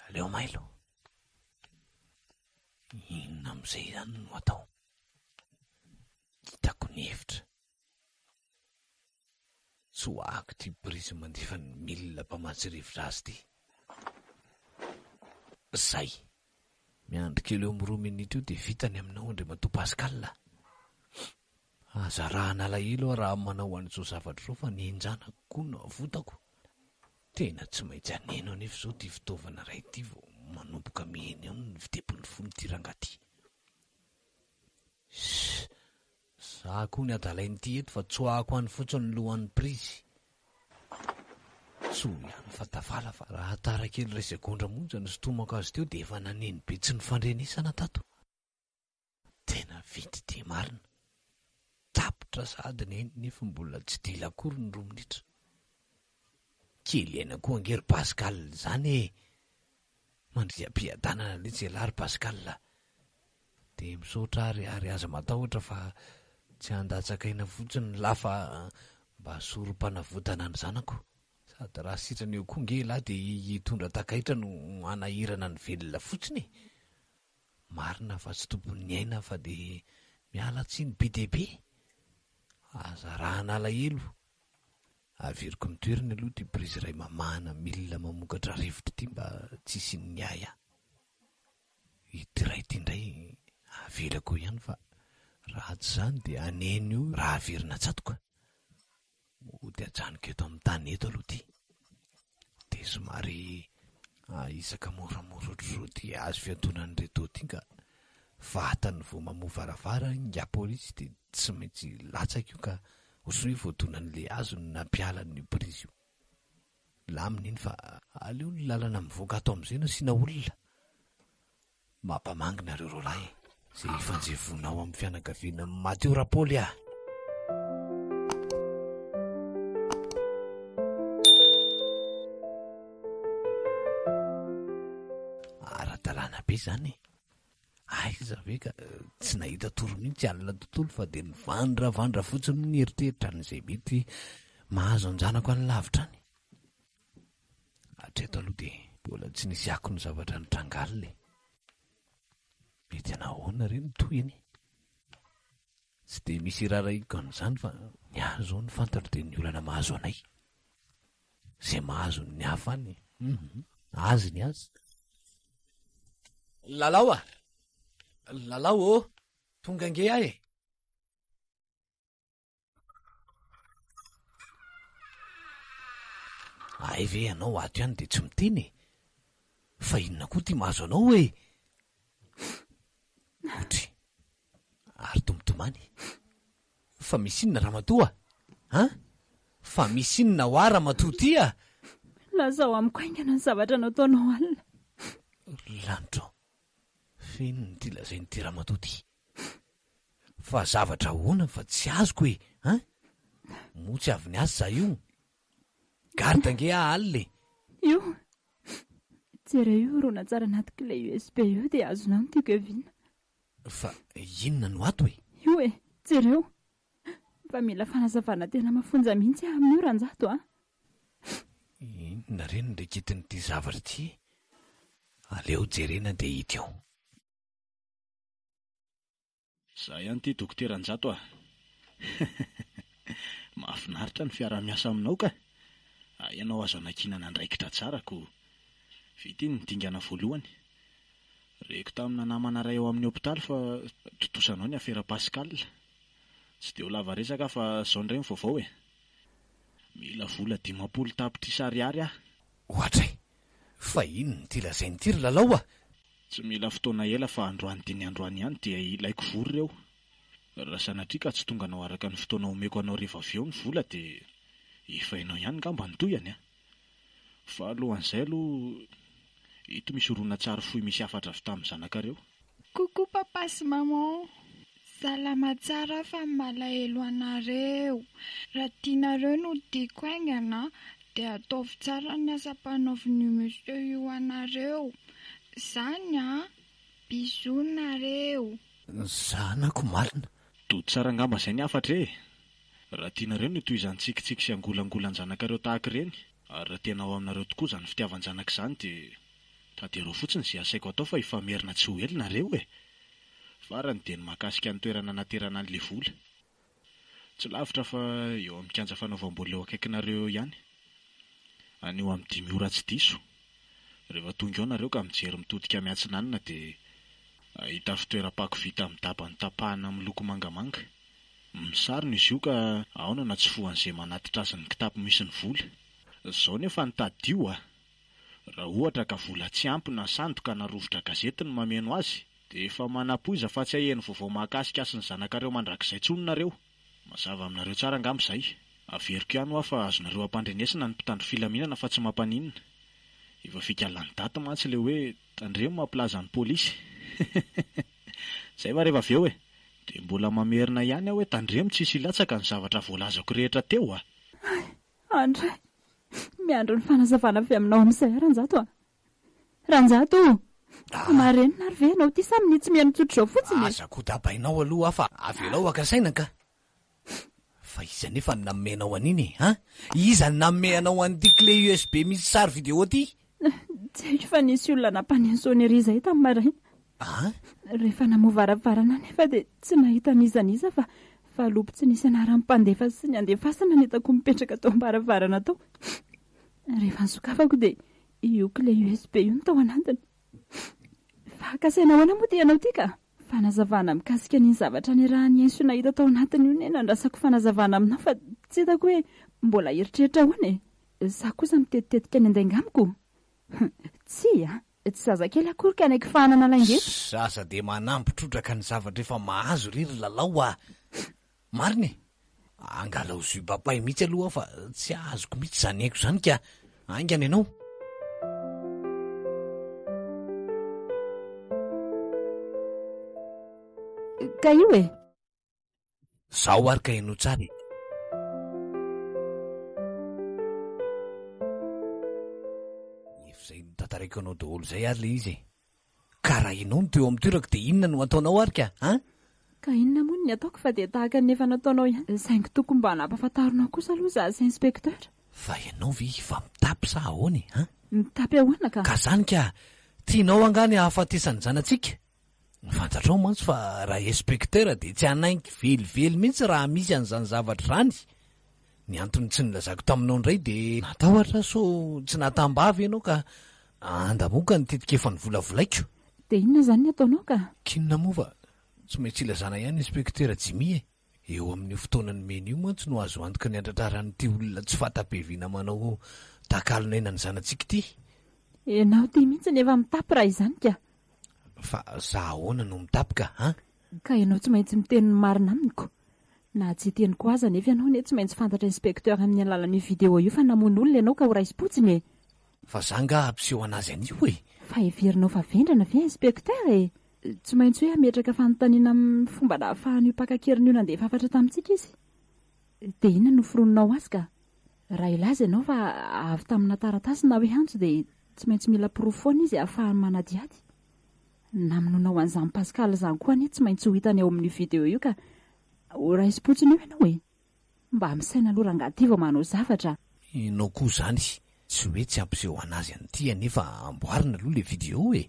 aleo mailo. Inona amin'izay izany no atao? Hitako ny hevitra. Tsoahako ity prise mandefa ny milina mpamatsy rivotra azy ity. Zay. Miandry kely eo amin'ny roa minitra eo dia vita ny aminao Andriamatoa Pascal a. Aza arahana alahelo aho raha manao an'izao zavatra izao fa ny ain-janako koa no avotako. Tena tsy maintsy haneno anefa izao ity fitaovana iray ity vao manomboka miheno eo ny fitepon'ny fon'ity rangahy ity. Shh! Za koa ny adalain'ity eto fa tsoahako any fotsiny ny lohan'ny prise. Tsoa ihany fa tafala fa raha tara kely iray segondra monja nisintomako azy teo dia efa naneno be tsy nifandrenesana tato. Tena vita ity marina. Tapitra sahady neny nefa mbola tsy dila akory ny roa minitra. Kely aina koa ange ry Pascal izany e! Mandria am-piadanana letsy ialahy ry Pascal a! Dia misaotra ary ary aza matahotra fa tsy handatsaka aina fotsiny ny lahy fa mba sorom-panavotana ny zanako. Sady raha sitrana eo koa nge ialahy dia hitondra takaitra no hanahirana ny velona fotsiny e! Marina fa tsy tompon'ny aina fa dia miala tsiny be dia be. Aza arahana alahelo. Averiko ny toerany aloha ity prise iray mamahana milina mamokatra rivotra ity mba tsy hisian'ny ahiahy. Ity iray ity indray avelako eo ihany fa raha tsy izany dia haneno eo raha averina tsatoka. Mody ajanoko eto amin'ny tany eto aloha ity. Dia somary ahisaka moramora ohatr'izao ity hazo fiantonan'ireto ity ka vatany vao mamoha varavarana ingahy polisy dia tsy maintsy latsaka io ka ohatran'ny hoe voadonan'ilay hazo no nampiala an'io prise io. Milamina iny fa aleo ny lalana mivoaka ato amin'izay no asiana olona. Mampamangy nareo roalahy e. Izay hifanjevoana ao amin'ny fianakaviana Matio Rapaoly ah. Ara-dalàna be izany e. Aiza ve ka tsy nahita tory mihitsy alina tontolo fa dia nivandravandra fotsiny nieritreritra an'izay mety mahazo an-janako any lavitra any. Hatreto aloha dia mbola tsy nisy akony zavatra nitranga alina e. Mety hanahoana re ny tohiny? Tsy dia misy irarahiako an'izany fa ny ahy izao ny fantatro dia ny olana mahazo anay. Izay mahazo ny hafa any, hum, azy ny azy. Lalao a! Lalao ô! Tonga ange aho e! Hay ve ianao ato ihany dia tsy miteny e? Fa inona koa ity mahazo anao e? Otry. Ary toa mitomany. Fa misy inona ramatoa? An? Fa misy inona hoa ramatoa ity a? Lazao amiko haingana ny zavatra nataonao alina. Lanitra ô! Fa inona ity lazain'ity ramatoa ity? Fa zavatra ahoana fa tsy azoko e! An? Moa tsy avy niasa za io? Garde ange aho alina e! Io! Jereo io horonantsary anaty clé USB io dia azonao ny tiako hiaviana. Fa inona no ato e? Io e! Jereo! Fa mila fanazavana tena mafonja mihitsy aho amin'io Ranjato a! Inona re no reketin'ity zavatra ity e? Aleo jerena dia hita eo. Za ihany ity Dokotera Njato a! Mahafinaritra ny fiaraha-miasa aminao ka! Ianao azo anankinana andraikitra tsara ko! Vita iny ny dingana voalohany. Reko tamina namana iray ao amin'ny hopitaly fa tontosanao ny afera Pascal. Tsy dia ho lava resaka aho fa izao indray ny vaovao e! Mila vola 50 tapitrisa ariary aho. Ohatray! Fa inona ity lazainy ity ry Lalao a! Tsy mila fotoana ela fa androany dia ny androany ihany dia ilaiko vory ireo. Raha sanatria ka tsy tonganao araka ny fotoana omeko anao rehefa avy eo ny vola dia efa hainao ihany ngamba ny tohiny a! Fa alohan'izay aloha, ito misy horonantsary fohy misy hafatra avy tamin'ny zanakareo. Coucou papa sy maman, salama tsara fa malahelo anareo, raha tianareo no tiako haingana dia ataovy tsara ny asa ampanaovin'io monsieur io anareo, zany an, bisous nareo. Zanako marina. Tody tsara angamba izay ny hafatra e! Raha tianareo ny hotohizan'ny tsikitsiky sy angolangolan-janakareo tahaka ireny, ary raha tena ao aminareo tokoa izany fitiavan-janaka izany dia tanterao fotsiny izay asaiko atao fa hifamerina tsy ho ela nareo e! Farany dia ny mahakasika ny toerana anaterana an'ilay vola. Tsy lavitra fa eo amin'ny kianja fanaovam-baolina eo akaikinareo eo ihany. Anio amin'ny dimy ora tsy diso. Rehefa tonga eo nareo ka mijery mitodika miatsinanana dia hahita fitoeram-pako vita amin'ny daba notapahana miloko mangamanga. Misarona izy io ka ao no anatsofohan'izay manatitra azy ny kitapo misy ny vola. Izao nefa no tadidio a! Raha ohatra ka vola tsy ampy na sandoka na rovitra gazety no mameno azy dia efa manapoiza fa tsy haheno vaovao mahakasika ahy sy ny zanakareo mandrakizay intsony nareo. Mazava aminareo tsara angamba izay. Averiko ihany hoa fa azonareo ampandrenesina ny mpitandro filaminana fa tsy mampaninona. Efa fika lany daty mantsy ilay hoe tandremo mampilaza ny polisy. Izay va rehefa avy eo e! Dia mbola mamerina ihany aho hoe tandremo tsy hisy hilatsaka ny zavatra voalazako rehetra teo a! Hay, Andray! Miandry ny fanazavana avy aminao amin'izay aho Ranjato a! Ranjato o! Fa marenina ary ve ianao ity sa minia tsy mihaino tsotr'izao fotsiny e? Aza kodabainao aloha aho fa avelao haka saina ka! Fa iza anefa no nanome anao an'iny e? An? Iza no nanome anao an'ity clé USB misy sary vidéo ity? Tsy haiko fa nisy olona nampaneno sonnerie izay tamin'ny maraina. An? Rehefa namoha varavarana anefa dia tsy nahita n'iza n'iza fa valopy tsy nisy anaran'ny mpandefa sy ny andefasana ny hitako mipetraka tao am-baravarana tao. Rehefa nisokafako dia Io clé USB io no tao anatiny. Fa kasaina ahoana moa ity ianao ity ka? Fanazavana mikasika an'iny zavatra niarahan'i Enso nahita tao anatiny io anie nandrasako fanazavana aminao fa tsy hitako hoe mbola hieritreritra ahoana e! Za kosa mitetitetika ny handainga amiko? Tsia, tsy zazakely akory ka hanaiky fahanana lainga eto. Zaza dia manampy trotraka ny zavatra efa mahazo re ry Lalao a! Marina e! Angalao jus papay mihitsy aloha aho fa tsy azoko mihitsy izany aiko izany ka! Haingana ianao! Ka io e! Zao ary ka henoy tsara e! Efa izay notantaraiko anao daholo izay ary ilay izy e! Ka raha ianao no teo amin'ny toerako dia inona no ataonao ary ka? An? Ka inona moa ny ataoko fa dia tahaka ny efa nataonao ihany, saingy tokony mba nampahafantarinao kosa aloha izaho sy inspecteur. Fa ianao ve efa mitapy sa ahoana e? An? Mitapy ahoana ka? Ka zany ka! Tianao angaha ny hahafatesan'ny zanatsika? Fantatrao mantsy fa raha inspecteur dia tsy hanainky velively mihitsy raha misy an'izany zavatra izany. Ny antony tsy nilazako taminao indray dia natahotra aho sao tsy nahatambavy ianao ka handamoka ny tetika efa novolavolaiko. Dia inona izany ny ataonao ka? K'inona moa fa tsy maintsy ilazana ihany Inspektera Jimmy e! Eo amin'io fotoana nomena io mantsy no azo antoka ny handratraran'ity olona tsy fanta-piaviana manao takalon'aina ny zanatsika ity. Ianao ity mihitsy no efa mitapy raha izany ka! Fa za ahoana no mitapy ka, an? Ka ianao tsy maintsy miteny ny marina amiko. Na tsy hiteny koa aza anefa ianao anie tsy maintsy fantatra inspecteur amin'ny alalan'io vidéo io fa namono olona ianao ka ho raisim-potsiny e! Fa za nga hampiseho anazy an'io e! Fa heverinao fa vendrana ve inspecteur e? Tsy maintsy hoe hametraka fanontaniana amin'ny fomba nahafahan'io mpaka an-keriny io nandefa hafatra tamintsika izy. Dia inona no foroninao azy ka? Raha hilaza ianao fa avy tamina taratasy na hoe antso dia tsy maintsy mila porofo foana izy ahafahany manadihady. Namonoanao an'izany Pascal izany koa anie tsy maintsy ho hitany ao amin'io vidéo io ka ho raisim-potsiny eo ianao e! Mba misaina aloha rangahy ty vao manao zavatra a! Ianao koa izany tsy hoe tsy hampiseho an'azy an'ity anefa amboarina aloha le vidéo e!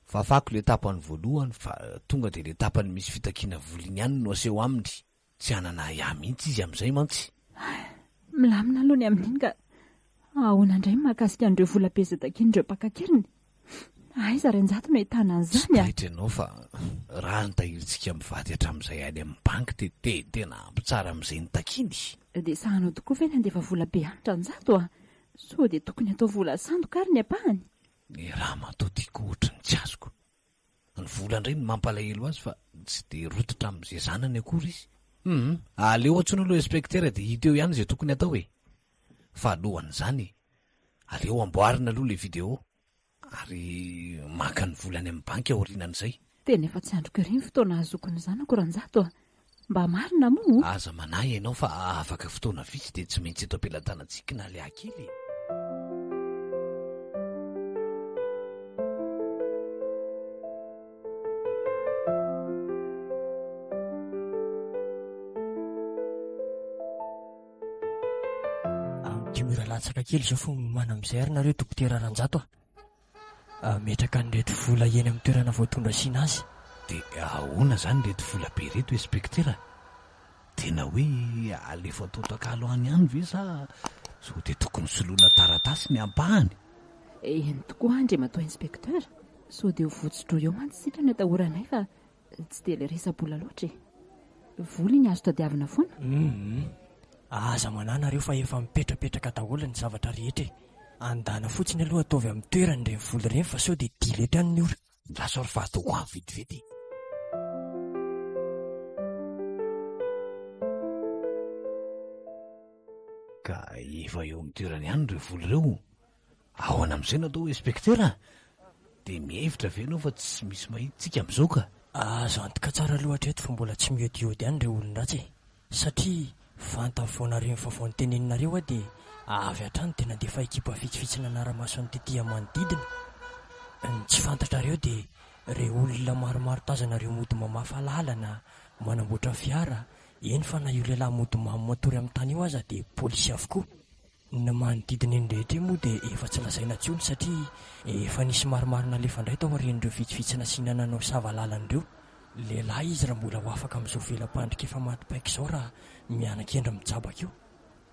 Fafako le tapany voalohany fa tonga dia le tapany misy fitakiana vola iny ihany no aseho aminy. Tsy hanana ahiahy mihitsy izy amin'izay mantsy. Milamina aloha ny amin'iny ka ahoana indray ny mahakasika an'ireo vola be izay takian'ireo mpaka an-keriny? Aiza Rainjato no ahitana an'izany a? Tsy taitra ianao fa raha ny tahirintsika mivady hatramin'izay any amin'ny banky dia te tena ampy tsara amin'izay notakiany. Dia sahanao tokoa ve ny handefa vola be any Ranjato a? Sao dia tokony hatao vola sandoka ary ny ampahany? Ny ramatoa ty koa ohatry ny tsy azoko. Ny vola indray no mampalahelo azy fa tsy dia rototra amin'izay zanany akory izy. Hum, aleo antsoina aloha inspecteur dia hita eo ihany izay tokony atao e! Fa alohan'izany, aleo amboarina aloha ilay vidéo ary maka ny vola any amin'ny banky aorianan'izay. Tena efa tsy andriko ery ny fotoana ahazoako ny zanako Ranjato a! Mba marina moa? Aza manahy ianao fa afaka fotoana vitsy dia tsy maintsy eto am-pelatanantsika na Lia kely e! Amin'ny dimy ora latsaka kely izao vao miomana amin'izay ary nareo Dokotera Ranjato a! Hametraka an'ireto vola eny amin'ny toerana voatondro asiana azy. Dia ahoana izany ireto vola be ireto Inspektera? Tena hoe alefa atao takalo any ihany ve sa sao dia tokony soloina taratasy ny ampahany? Eny tokoa Andriamatoa Inspecteur, sao dia ho votso-droa eo mantsy isika no atahoranay fa tsy dia ilay resa-bola loatra e. Vola iny azo tadiavina foana. Hum. Aza manahy nareo fa efa mipetrapetraka daholo ny zavatra rehetra e. Andana fotsiny aloha ataovy amin'ny toerany ireny vola ireny fa sao dia dila eto ihany ny ora. Andraso ary fa ataoko any vetivety e. Ka efa eo amin'ny toerany ihany ireo vola ireo. Ahoana amin'izay no atao inspecteur a? Dia mihevitra ve ianao fa tsy misy mahita tsika amin'izao ka? Azo antoka tsara aloha hatreto fa mbola tsy miodiody any ireo olon-dratsy e! Satria vantany vao nareo ny vaovao noteneninareo aho dia avy hatrany dia nandefa ekipa vitsivitsy nanara-maso ny tety amin'ny manodidina. Ny tsy fantatrareo dia ireo olona maromaro tazanareo mody mamafa lalana, manamboatra fiara, eny fa na io lehilahy mody mamo matory amin'ny tany io aza dia polisy avokoa. Ny manodidina eny rehetra eny moa dia efa tsy lazaina intsony satria efa nisy maromaro nalefa indray tao aorian'ireo vitsivitsy nasiana nanao sava lalana ireo. Lehilahy izy raha mbola ho afaka amin'izao vela-pandrika efa maty paika izao raha miana-kendry mijabaka io.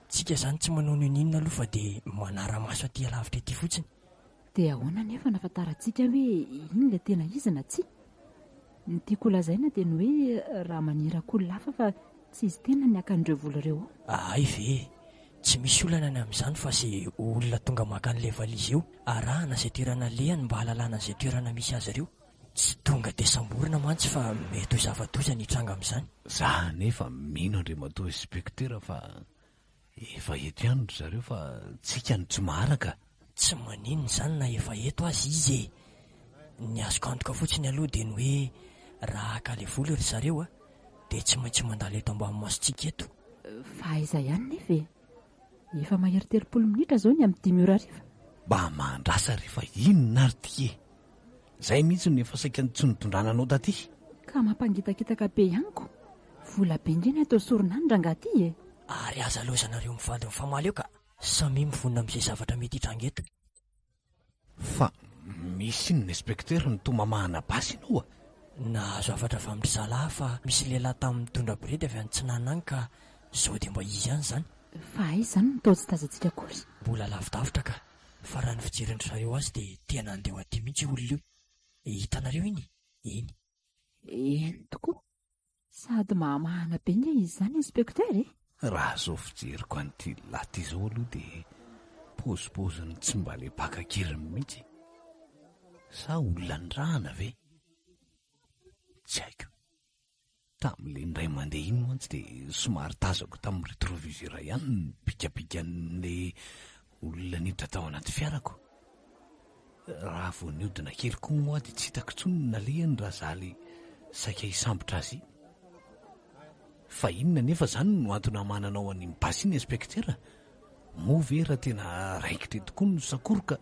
Tsika izany tsy manao n'inon'inona aloha fa dia manara-maso aty alavitra ety fotsiny. Dia ahoana anefa no ahafantarantsika hoe iny ilay tena izy na tsia? Ny tiako holazaina dia ny hoe raha maniraka olona hafa fa tsy izy tenany haka an'ireo vola ireo ao. Hay ve! Tsy misy olana ny amin'izany fa izay olona tonga maka an'ilay valizy eo, arahana izay toerana alehany mba hahalalana izay toerana misy azy ireo. Tsy tonga dia samborina mantsy fa mety ho zava-doza ny hitranga amin'izany. Za anefa mino Andriamatoa Inspecteur fa Efa eto ihany ry zareo fa tsika no tsy maharaka. Tsy maninona izany na efa eto aza izy e! Ny azoko antoka fotsiny aloha dia ny hoe raha haka ilay vola ry zareo a, dia tsy maintsy mandalo eto ambany masontsika eto. Fa aiza ihany nefa e? Efa mahery 30 minitra izao ny amin'ny dimy ora hariva. Mba mahandrasa re fa inona ary ity e? Zay mihitsy no efa saika tsy nitondrana anao taty. Ka mampangitakitaka be ihany ko. Vola be nge ny atao sorona any rangaha ty e. Ary aza laozanareo mivady mifamaly eo ka. Samia mivonona amin'izay zavatra mety hitranga eto. Fa misy inona inspecteur no toa mamahana basy ianao a? Nahazo hafatra avy amin-dry zalahy fa misy lehilahy tamy mitondra borety avy any Tsinanana any ka sao dia mba izy ihany izany. Fa aiza izany no toa tsy tazantsika akory? Mbola lavidavitra ka. Fa raha ny fijerin-dry zareo azy dia tena handeha ho aty mihitsy io olona io. Hitanareo iny? Iny. Eny tokoa. Sady mahamahana be nge izy izany inspecteur e! Raha izao fijeriko an'ity lahy ity izao aloha dia paozipaoziny tsy mba le mpaka an-keriny mihitsy e! Sa olona nirahana ve? Tsy haiko. Tamin'ilay indray mandeha iny mantsy dia somary tazako tamin'ny rétroviseur ihany ny bikabikan'ilay olona niditra tao anaty fiarako. Raha vao nihodina kely koa moa aho dia tsy hitako intsony ny nalehany raha izaho ilay saika hisambotra azy iny. Fa inona anefa izany no antony hamananao an'iny basy iny inspecteur? Moa ve raha tena raikitra eto koa ny sakoroka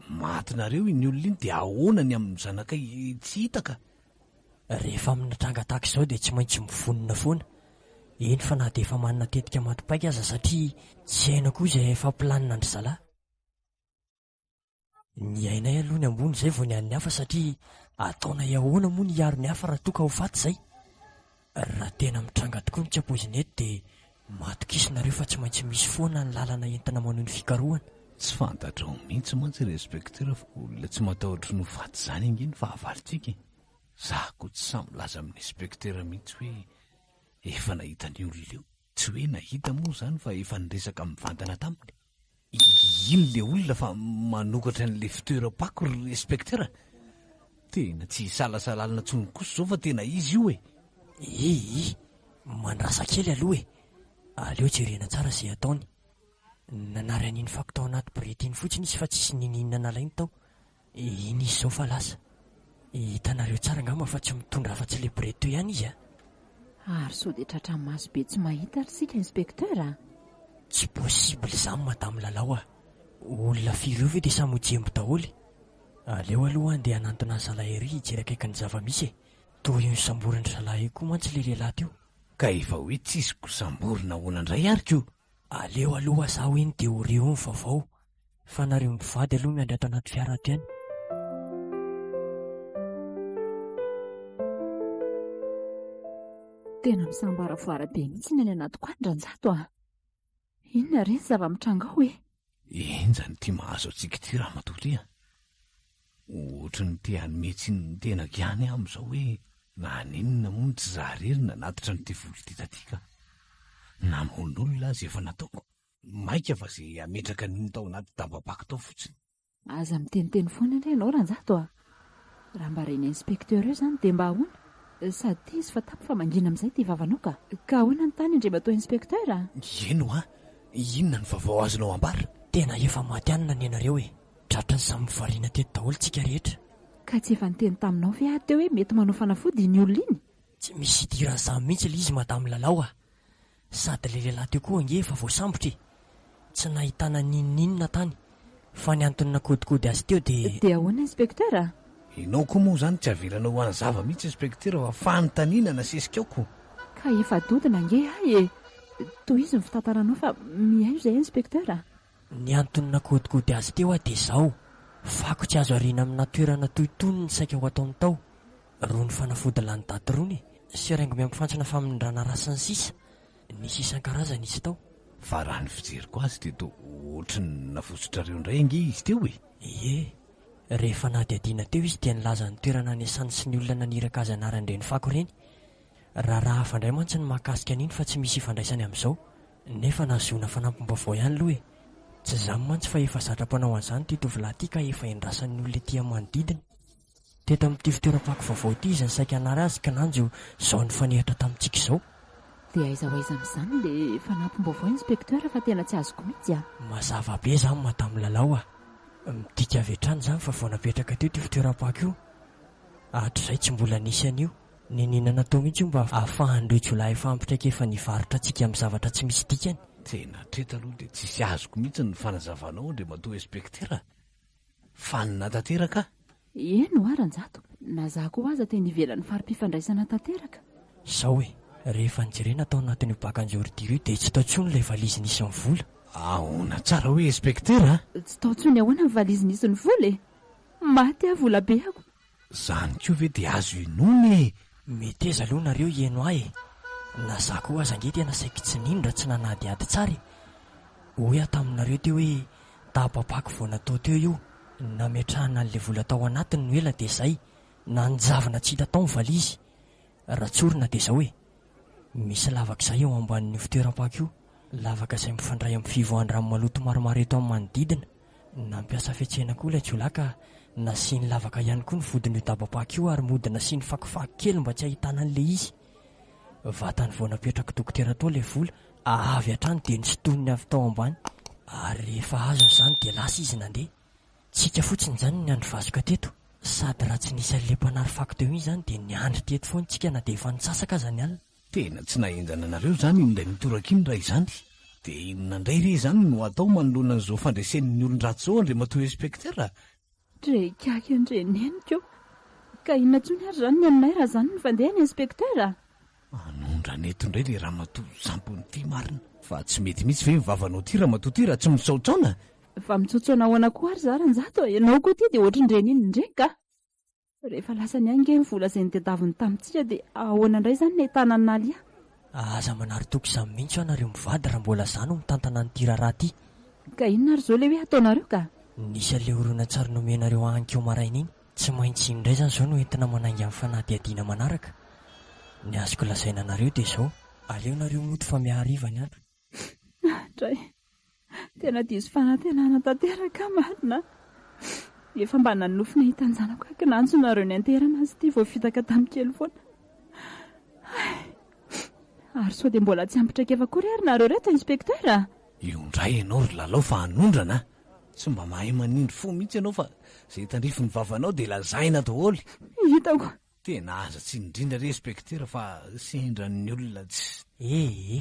matinareo iny olona iny dia ahoana ny amin'ny zanakay tsy hita ka? Rehefa amina tranga tahaka izao dia tsy maintsy mivonona foana, eny fa na dia efa manana tetika maty paika aza satria tsy haina koa izay efa planina an-dry zalahy. Ny ainay aloha ny ambony izay vao ny an'ny hafa satria ataonay ahoana moa ny hiaro ny hafa raha toa ka ho faty izay? Raha tena mitranga tokoa ny tsy ampoizina eto dia matokisa nareo fa tsy maintsy misy foana ny lalana entina manohy ny fikarohana. Tsy fantatrao mihitsy mantsy ry inspecteur fa olona tsy matahotra ny ho faty izany ange ny fahavalontsika e! Za koa tsy sahy milaza amin'ny inspecteur mihitsy hoe efa nahita an'io olona io. Tsy hoe nahita moa izany fa efa niresaka mivantana taminy. Iny le olona fa manokatra an'le fitoeram-pako ry inspecteur a! Tena tsy isalasalalana intsony kosa izao fa tena izy io e! Ii, mandrasa kely aloha e! Aleo jerena tsara izay ataony. Nanary an'iny fako tao anaty borety iny fotsiny izy fa tsisy n'inon'inona nalainy tao. Iny izy izao fa lasa. Hitanareo tsara angamba fa tsy mitondra afa-tsy ilay borety teo ihany izy a! Ary sao dia tratran'ny maso be tsy mahita ary isika inspecteur a! Tsy possible izany madame Lalao a! Olona firy eo ve dia samy ho jembo daholo? Aleo aloha handeha hanantona ny zalahy ery hijery akaiky ny zava-misy e! Toa io nosamborin-dry zalahy io koa mantsy ilay lehilahy teo. Ka efa hoe tsisy ko samborina ahoana indray ary ko! Aleo aloha zaho iny dia ho re eo ny vaovao. Fa nareo mivady aloha miandry ato anaty fiara ato ihany. Tena misamboaravoara be mihitsy ny any anatiko any Ranjato a! Inona re ny zava-mitranga ao e? Henjana ity mahazo antsika ity ramatoa ity a! Ohatry ny te hanome tsiny ny tenako ihany aho amin'izao hoe naninona moa no tsy za irery nanatitra an'ity vola ity taty ka. Namono olona aza efa nataoko. Maika fa ze hametraka an'iny tao anaty daba-pako tao fotsiny. Aza miteniteny foana anie ianao Ranjato a! Raha mba ren'ny inspecteur eo izany dia mba ahoana? Sady tia izy fa tapo fa mangina amin'izay ity vavanao ka! Ka ahoana ny tany Andriamatoa inspecteur a? Eny hoa! Inona ny vaovao azonao ambara? Tena efa maty anona ny anareo e! Tratran'ny samy variana teto daholo tsika rehetra. Ka tsy efa niteny taminao ve aho teo hoe mety manao fanafody iny olona iny? Tsy misy idiran'izany mihitsy ilay izy Madame Lalao a! Sady ilay lehilahy teo koa ange efa voasambotra e! Tsy nahitana n'inon'inona tany, fa ny antony nakodikody azy teo dia. Dia ahoana Inspecteur a? Ianao koa moa izany tsy avelanao hanazava mihitsy Inspecteur fa fanontaniana nasesika ao ko! Ka efa dodona ange ahy e! Tohizo ny fitantaranao fa mihaino izay Inspecteur a! Ny antony nakodikody azy teo aho dia izao, fako tsy azo ariana amina toerana toy itony ny saika ho ataony tao, Rony fanafody lany daty rony e! Seringue miampy fantsona famindrana ra sy ny sisa Nisy isan-karazany izy tao. Fa raha ny fijeriko azy dia toa ohatry ny navosotrareo indray ange izy teo e! Ie, rehefa nahadihadiana teo izy dia nilaza ny toerana niasany sy ny olona naniraka azy anaran'ireny fako ireny. Raharaha hafa indray mantsy ny mahakasika an'iny fa tsy misy ifandraisany amin'izao. Nefa nahazoana fanampim-baovao ihany aloha e! Tsy izany mantsy fa efa zatra mpanao an'izany ity tovolahy ity ka efa endrasan'ny olona ety amin'ny manodidina. Teto amin'ity fitoeram-pako vaovao ity izy no saika hanary azy kinanjo izao nifanehatra tamintsika izao. Dia aiza ho aiza amin'izany le fanampim-baovao inspecteur fa tena tsy azoko mihitsy a! Mazava be izany madame Lalao a! Midika avy hatrany izany fa vao napetraka teo ity fitoeram-pako io. Hatrizay tsy mbola nisy an'io. Niniana natao mihitsy io mba ahafahan'ireo jiolahy efa ampy traikefa nivarotra antsika amin'ny zavatra tsy misy dikany. Tena hatreto aloha dia tsisy azoko mihitsy ny fanazavanao Andriamatoa Inspektera a! Fanina tanteraka aho. Eny hoa Ranjato, na za koa aza teny ivelan'ny fari-pifandraisana tanteraka. Zao e, rehefa nijerena tao anatin'io bac-anjordure io dia tsy tao intsony ilay valizy nisy ny vola. Ahoana tsara hoe inspecteur a? Tsy tao intsony ahoana ny valizy nisy ny vola e? Maty aho vola be ako. Zany koa ve dia azo inoana e? Meteza aloha nareo hihaino ahy e! Na za koa aza ange tena saiky tsy nino raha tsy nanadihady tsara e! Hoy aho taminareo teo hoe Dababako vao natao teo io, nametrahana an'ilay vola tao anatiny no ela dia zay, nanjavona tsy hita tao ny valizy. Raha tsorina dia zao e, misy lavaka izay eo ambanin'io fitoeram-pako io, lavaka izay mifandray amin'ny fivoahan-drano maloto maromaro eto amin'ny manodidina. Nampiasa fihetsehana koa ilay jiolahy ka nasiany lavaka ihany koa ny vodin'io dabapako io ary mody nasiany fakofako kely mba tsy hahitana an'ilay izy. Vatany vao napetrak'i dokotera tao ilay vola, avy hatrany dia nosintoniny avy tao ambany ary rehefa azony izany dia lasa izy nandeha. Tsika fotsiny izany no niandry vasoka teto, sady raha tsy nisy an'ilay mpanary fako teo iny izany dia niandry teto foana tsika na dia efa nitsasaka aza ny alina. Tena tsy nahenjana anareo izany iny indray mitoraka iny raha izany. Dia inona indray re izany no atao manoloana an'izao fandresen'ny olon-dratsy izao Andriamatoa Inspecteur a? Dre ikaky an-dre neniko ô! Ka inona intsony ary izany ny aminay raha izany no fandehany Inspecteur a? Anondrana eto indray ilay ramatoa sampony ity marina. Fa tsy mety mihitsy ve ny vavanao ity ramatoa ity raha tsy misaotsaona? Fa mitsaotsaona ahoana koa ary za Ranjato a? Ianao koa ity dia ohatrin'ireny iny indray ka! Rehefa lasany any nge ny vola izay notadiaviny tamintsika dia ahoana indray izany ny ahitana an'i Nalia? Aza manary toky izany mihitsy hoa nareo mivady raha mbola za no mitantana an'ity raharaha ity. Ka inona ary izao ilay hoe ataonareo ka? Nisy an'ilay horonantsary nomenareo ahy ankeo maraina iny. Tsy maintsy iny indray izany izao no entina manainga ny fanadihadiana manaraka. Ny azoko lazaina anareo dia izao. Aleo nareo mody fa mihahariva ny andro. Dray, tena diso fanantenana tanteraka aho marina a! Efa mba nanonofy nahita ny zanako aho kinanjo nareo nianteherana azy ity voafitaka tamin'ny kely foana. Hay! Ary sao dia mbola tsy ampy traikefa akory ary nareo reto inspecteur a! Io indray ianao ry Lalao fa hanondrana a! Tsy mba mahay manindry fo mihitsy ianao fa izay tandrify ny vavanao dia lazaina daholo. Hitako. Tena aza tsiny indrindra re inspecteur fa sendra ny olona tsy. Ee,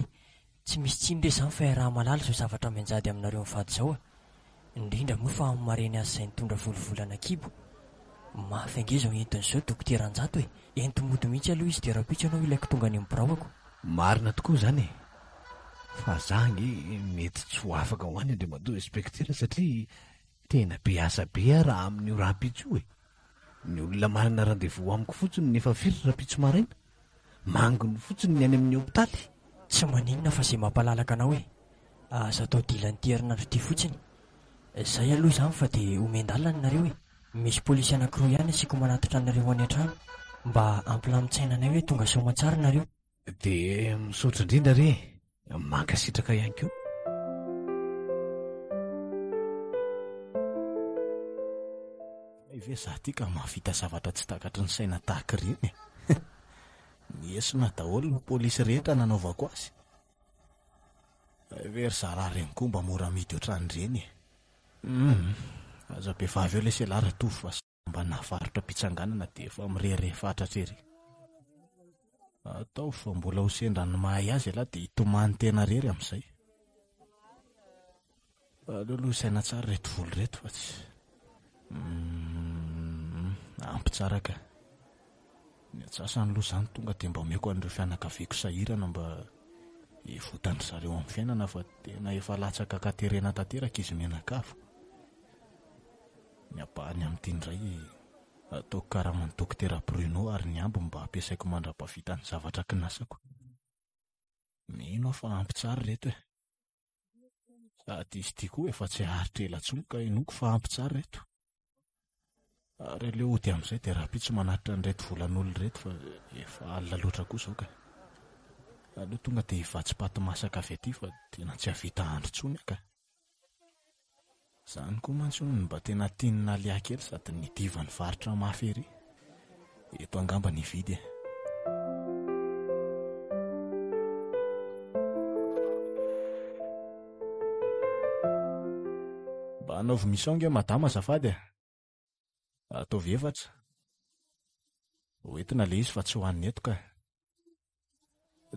tsy misy tsiny re izany fa iaraha-mahalala izao zavatra mianjady aminareo mivady izao a! Indrindra moa fa amin'ny maha-reny azy izay nitondra volovolana kibo. Mafy ange izao entiny izao Dokotera Njato e! Ento mody mihitsy aloha izy dia rahampitso ianao ilaiko tonga any amin'ny biraoko. Marina tokoa izany e! Fa za ange mety tsy ho afaka ho any Andriamatoa Inspecteur satria tena be asa be aho raha amin'io rahampitso io e! Ny olona manana rendez-vous amiko fotsiny no efa firy rahampitso maraina? manginy fotsiny ny any amin'ny hopitaly. Tsy maninona fa izay mampalalaka anao e. Aza atao dilan'ity herinandro ity fotsiny. Izay aloha izany fa dia omen-dalana nareo e. Misy polisy anankiroa ihany asiako manatitra anareo any an-trano mba hampilamin-tsaina anay hoe tonga soamantsara nareo. Dia misaotra indrindra re e. Mankasitraka ihany koa. Hay ve za ty ka mahavita zavatra tsy takatry ny saina tahaka ireny e. Niesona daholo ny polisy rehetra nanaovako azy. Hay ve ry zalahy ireny koa mba mora amidy ohatran'ireny e. Humm, aza be vava eo lesy ialahy Ratovo fa mba nahavarotra am-pitsanganana dia efa mirehareha fatratra ery. Ataovy fa mbola ho sendra ny mahay azy ialahy dia hitomany tena irery amin'izay. Aleo aloha hisaina tsara ireto vola ireto fa tsy... Humm, ampy tsara ka. Ny antsasany aloha izany tonga dia mba omeko an'ireo fianakaviako sahirana mba hivotan-dry zareo amin'ny fiainana fa tena efa latsaka an-katerena tanteraka izy mianakavy. Ny ampahany amin'ity indray ataoko karaman'i Dokotera Bruno ary ny ambiny mba hampiasaiko mandra-pahavita ny zavatra kinasako. Mino aho fa ampy tsara ireto e. Sady izy ity koa efa tsy haharitra ela intsony ka inoako fa ampy tsara ireto. Ary aleo hody amin'izay dia rahampitso manatitra an'ireto volan'olona ireto fa efa alina loatra koa izao ka. Aleo tonga dia hivatsy paty masaka avy aty fa tena tsy hahavita andro intsony aho ka. Izany koa mantsy hono no mba tena tian'i Nalia kely sady nidivany varotra mafy ery. Eto angamba ny hividy e. Mba anaovy mission nge madama azafady e. Ataovy efatra. Ho entina le izy fa tsy hohanina eto ka.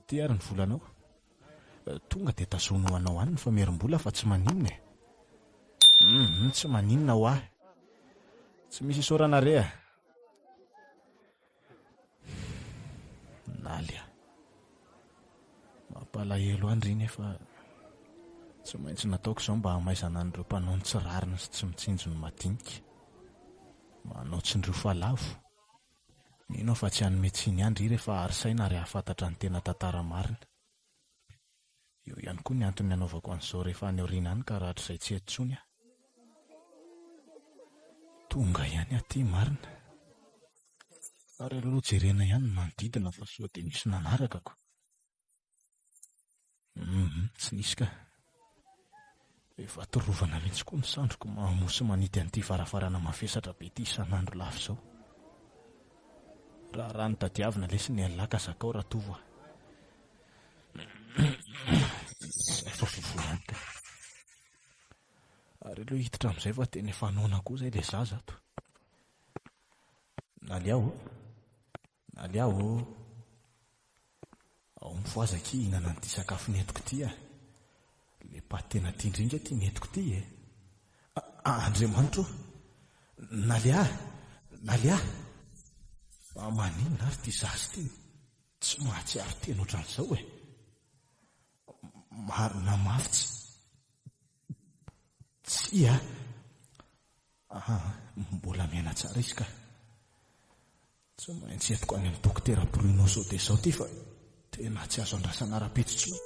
Ty ary ny volanao. Tonga dia tazomy ho anao any ny famerim-bola fa tsy maninona e. Hum, tsy maninona ho ahy. Tsy misy isaorana re a. Naly a. Mampalahelo ahy ndry nefa tsy maintsy nataoko izao mba hamaizana an'ireo mpanao ny tsy rariny sy tsy mitsinjo ny madinika. Manao tsindrio fa lavo. Mino aho fa tsy hanome tsiny ahy ndry rehefa hary saina ary hahafantatra ny tena tantara marina. Eo ihany koa ny antony nanaovako an'izao rehefa any aoriana any ka rahatrizay tsy eto intsony aho. Tonga ihany aty marina. Ary aloha jerena ihany ny manodidina fa sao dia nisy nanaraka ko. Hum, tsy nisy ka. Efa torovana mihitsy koa ny sandriko mamoa sy manidy an'ity varavarana mavesatra be ity isan'andro lava izao. Raharaha no tadiavina lesy ny an'lah ka zakao Ratovo a. Efa vovo ihany ka. Ary aloha hiditra amin'izay fa tena efa noana koa izay ilay zaza ato. Nalia ô. Nalia ô. Ao mifohaza akia hihinana an'ity sakafo nentiko ity a! Le paty tena tia indrindra ity nentiko ity e! Andriamanitra o! Nalia! Nalia! Fa maninona ary ity zaza ity no tsy mahatsiaro tena ohatran'izao e? Marina mafy tsy. Tsia! Aa, mbola miaina tsara izy ka. Tsy maintsy entiko any amin'ny dokotera Bruno sao dia izao ity fa tena tsy azo andrasana rahampitso intsony.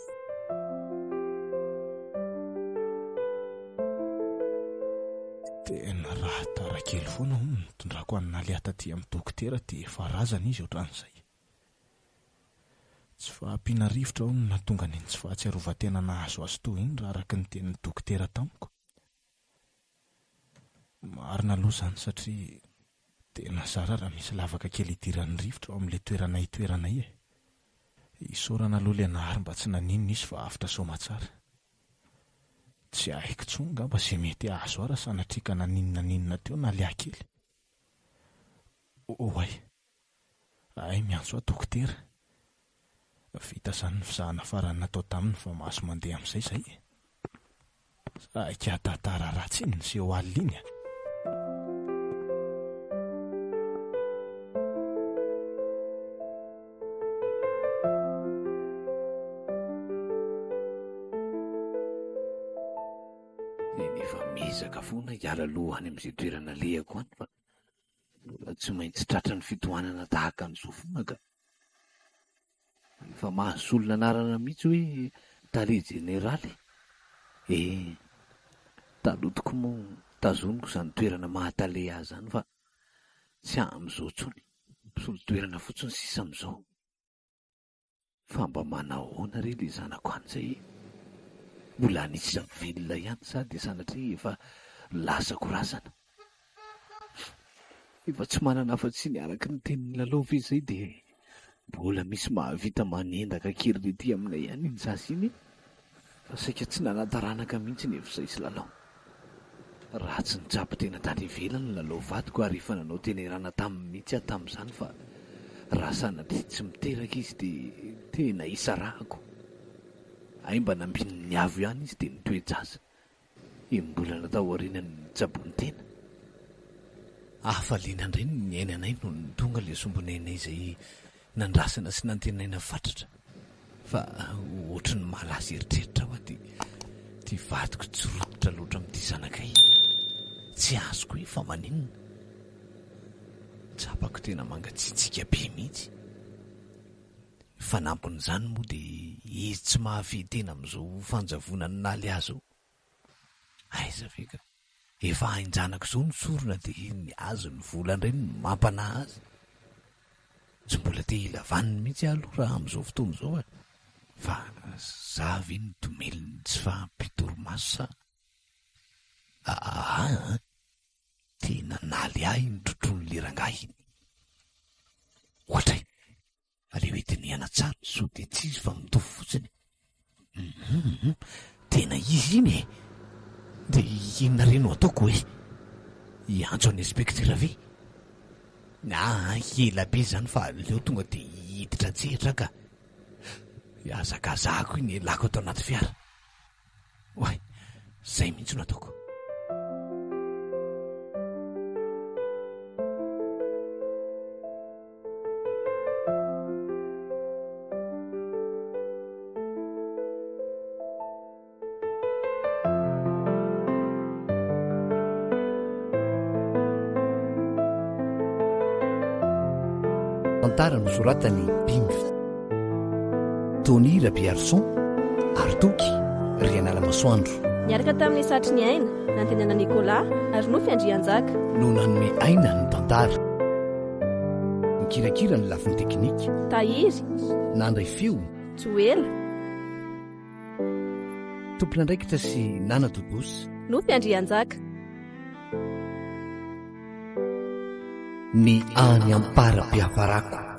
Tena raha tara kely foana hono no nitondrako an'i Nalia taty amin'ny dokotera dia efa razana izy ohatran'izay. Tsy fahampiana rivotra hono no nahatonga an'iny tsy fahatsiarovan-tena nahazo azy toa iny raha araka ny tenin'ny dokotera tamiko. Marina aloha izany satria tena zara raha misy lavaka kely idiran'ny rivotra ao amin'ilay toerana itoeranay e. Isaorana aloha ilay Nahary mba tsy naninona izy fa avotra soamatsara. Tsy haiko intsony angamba izay mety hahazo ahy raha sanatria ka naninona naninona teo Nalià kely. Oay. Hay miantso ahy dokotera. Vita izany ny fizahana farany natao taminy fa mahazo mandeha amin'izay izay e. Saika tantara ratsy iny niseho alina iny a. Dia efa miezaka foana hiala aloha any amin'izay toerana alehako any fa mbola tsy maintsy tratran'ny fitohanana tahaka an'izao foana ka. Efa mahasolona anarana mihitsy hoe tale jeneraly. Eh, taloha tokoa moa tazoniko izany toerana maha tale ahy izany fa tsy amin'izao intsony. Mpisolo toerana fotsiny sisa amin'izao. Fa mba manahoana re le zanako any zay e? Mbola anisan'ny velona ihany sa dia sanatria efa lasako razana? Efa tsy manana afa-tsy ny araka ny tenin'i Lalao ve izay dia mbola misy mahavita manendaka kely ety aminay ihany iny zaza iny e? Fa saika tsy nanan-taranaka mihitsy ny hevitr'izay sy Lalao. Raha tsy nitsabo tena tany ivelany ny Lalao vadiko ary efa nanao tena irana taminy mihitsy aho tamin'izany fa raha sanatria tsy miteraka izy dia tena hisarahako. Hay mba nambinin'ny avo ihany izy dia nitoe-jaza. Enim-bolana tao aorianan'ny nitsaboany tena. Hafaliana indray ny niainanay nony tonga ilay sombinainay izay nandrasana sy nantenaina fatratra. Fa ohatry ny mahalasa eritreritra aho ity ity vadiko tsy rototra loatra amin'ity zanakay. Tsy azoko hoe fa maninona. Tsapako tena mangatsiatsiaka be mihitsy. Fanampin'izany moa dia izy tsy mahafehy tena amin'izao fanjavonan'i Naly azy izao. Aiza ve ka. Efa hain-janako izao ny sorona dia ny azy ny vola indray no mampanahy azy. Tsy mbola te hila vaniny mihitsy aho aloha raha amin'izao fotoana izao e. Fa za ve no domelin'ny tsy fahampian-torimaso sa? Aa an! Tena naly ahy iny trotroin'ilay rangahy iny. Ohatray! Aleo hidinihana tsara sao dia tsy izy fa mitovy fotsiny. Hum, tena izy iny e! Dia inona re no ataoko e? Hiantso an'i inspecteur ve? Aa, ela be izany fa aleo tonga dia hiditra an-tsehatra aho ka. Hihazakazahako iny elako ato anaty fiara. Oay, zay mihitsy no ataoko. Tantara nosoratan'i Bimby. Tony Rabearison ary Toky Rianalamasoandro. Niaraka tamin'i Satry Ny Aina, Nantenaina Nicolas ary Nofy Andrianjaka. No nanome aina ny tantara. Nikirakira ny lafiny teknika. Tahiry. Nandray feo. Joela. Tompon'andraikitra sy nanatontosa. Nofy Andrianjaka. Ny any am-para-piafarako.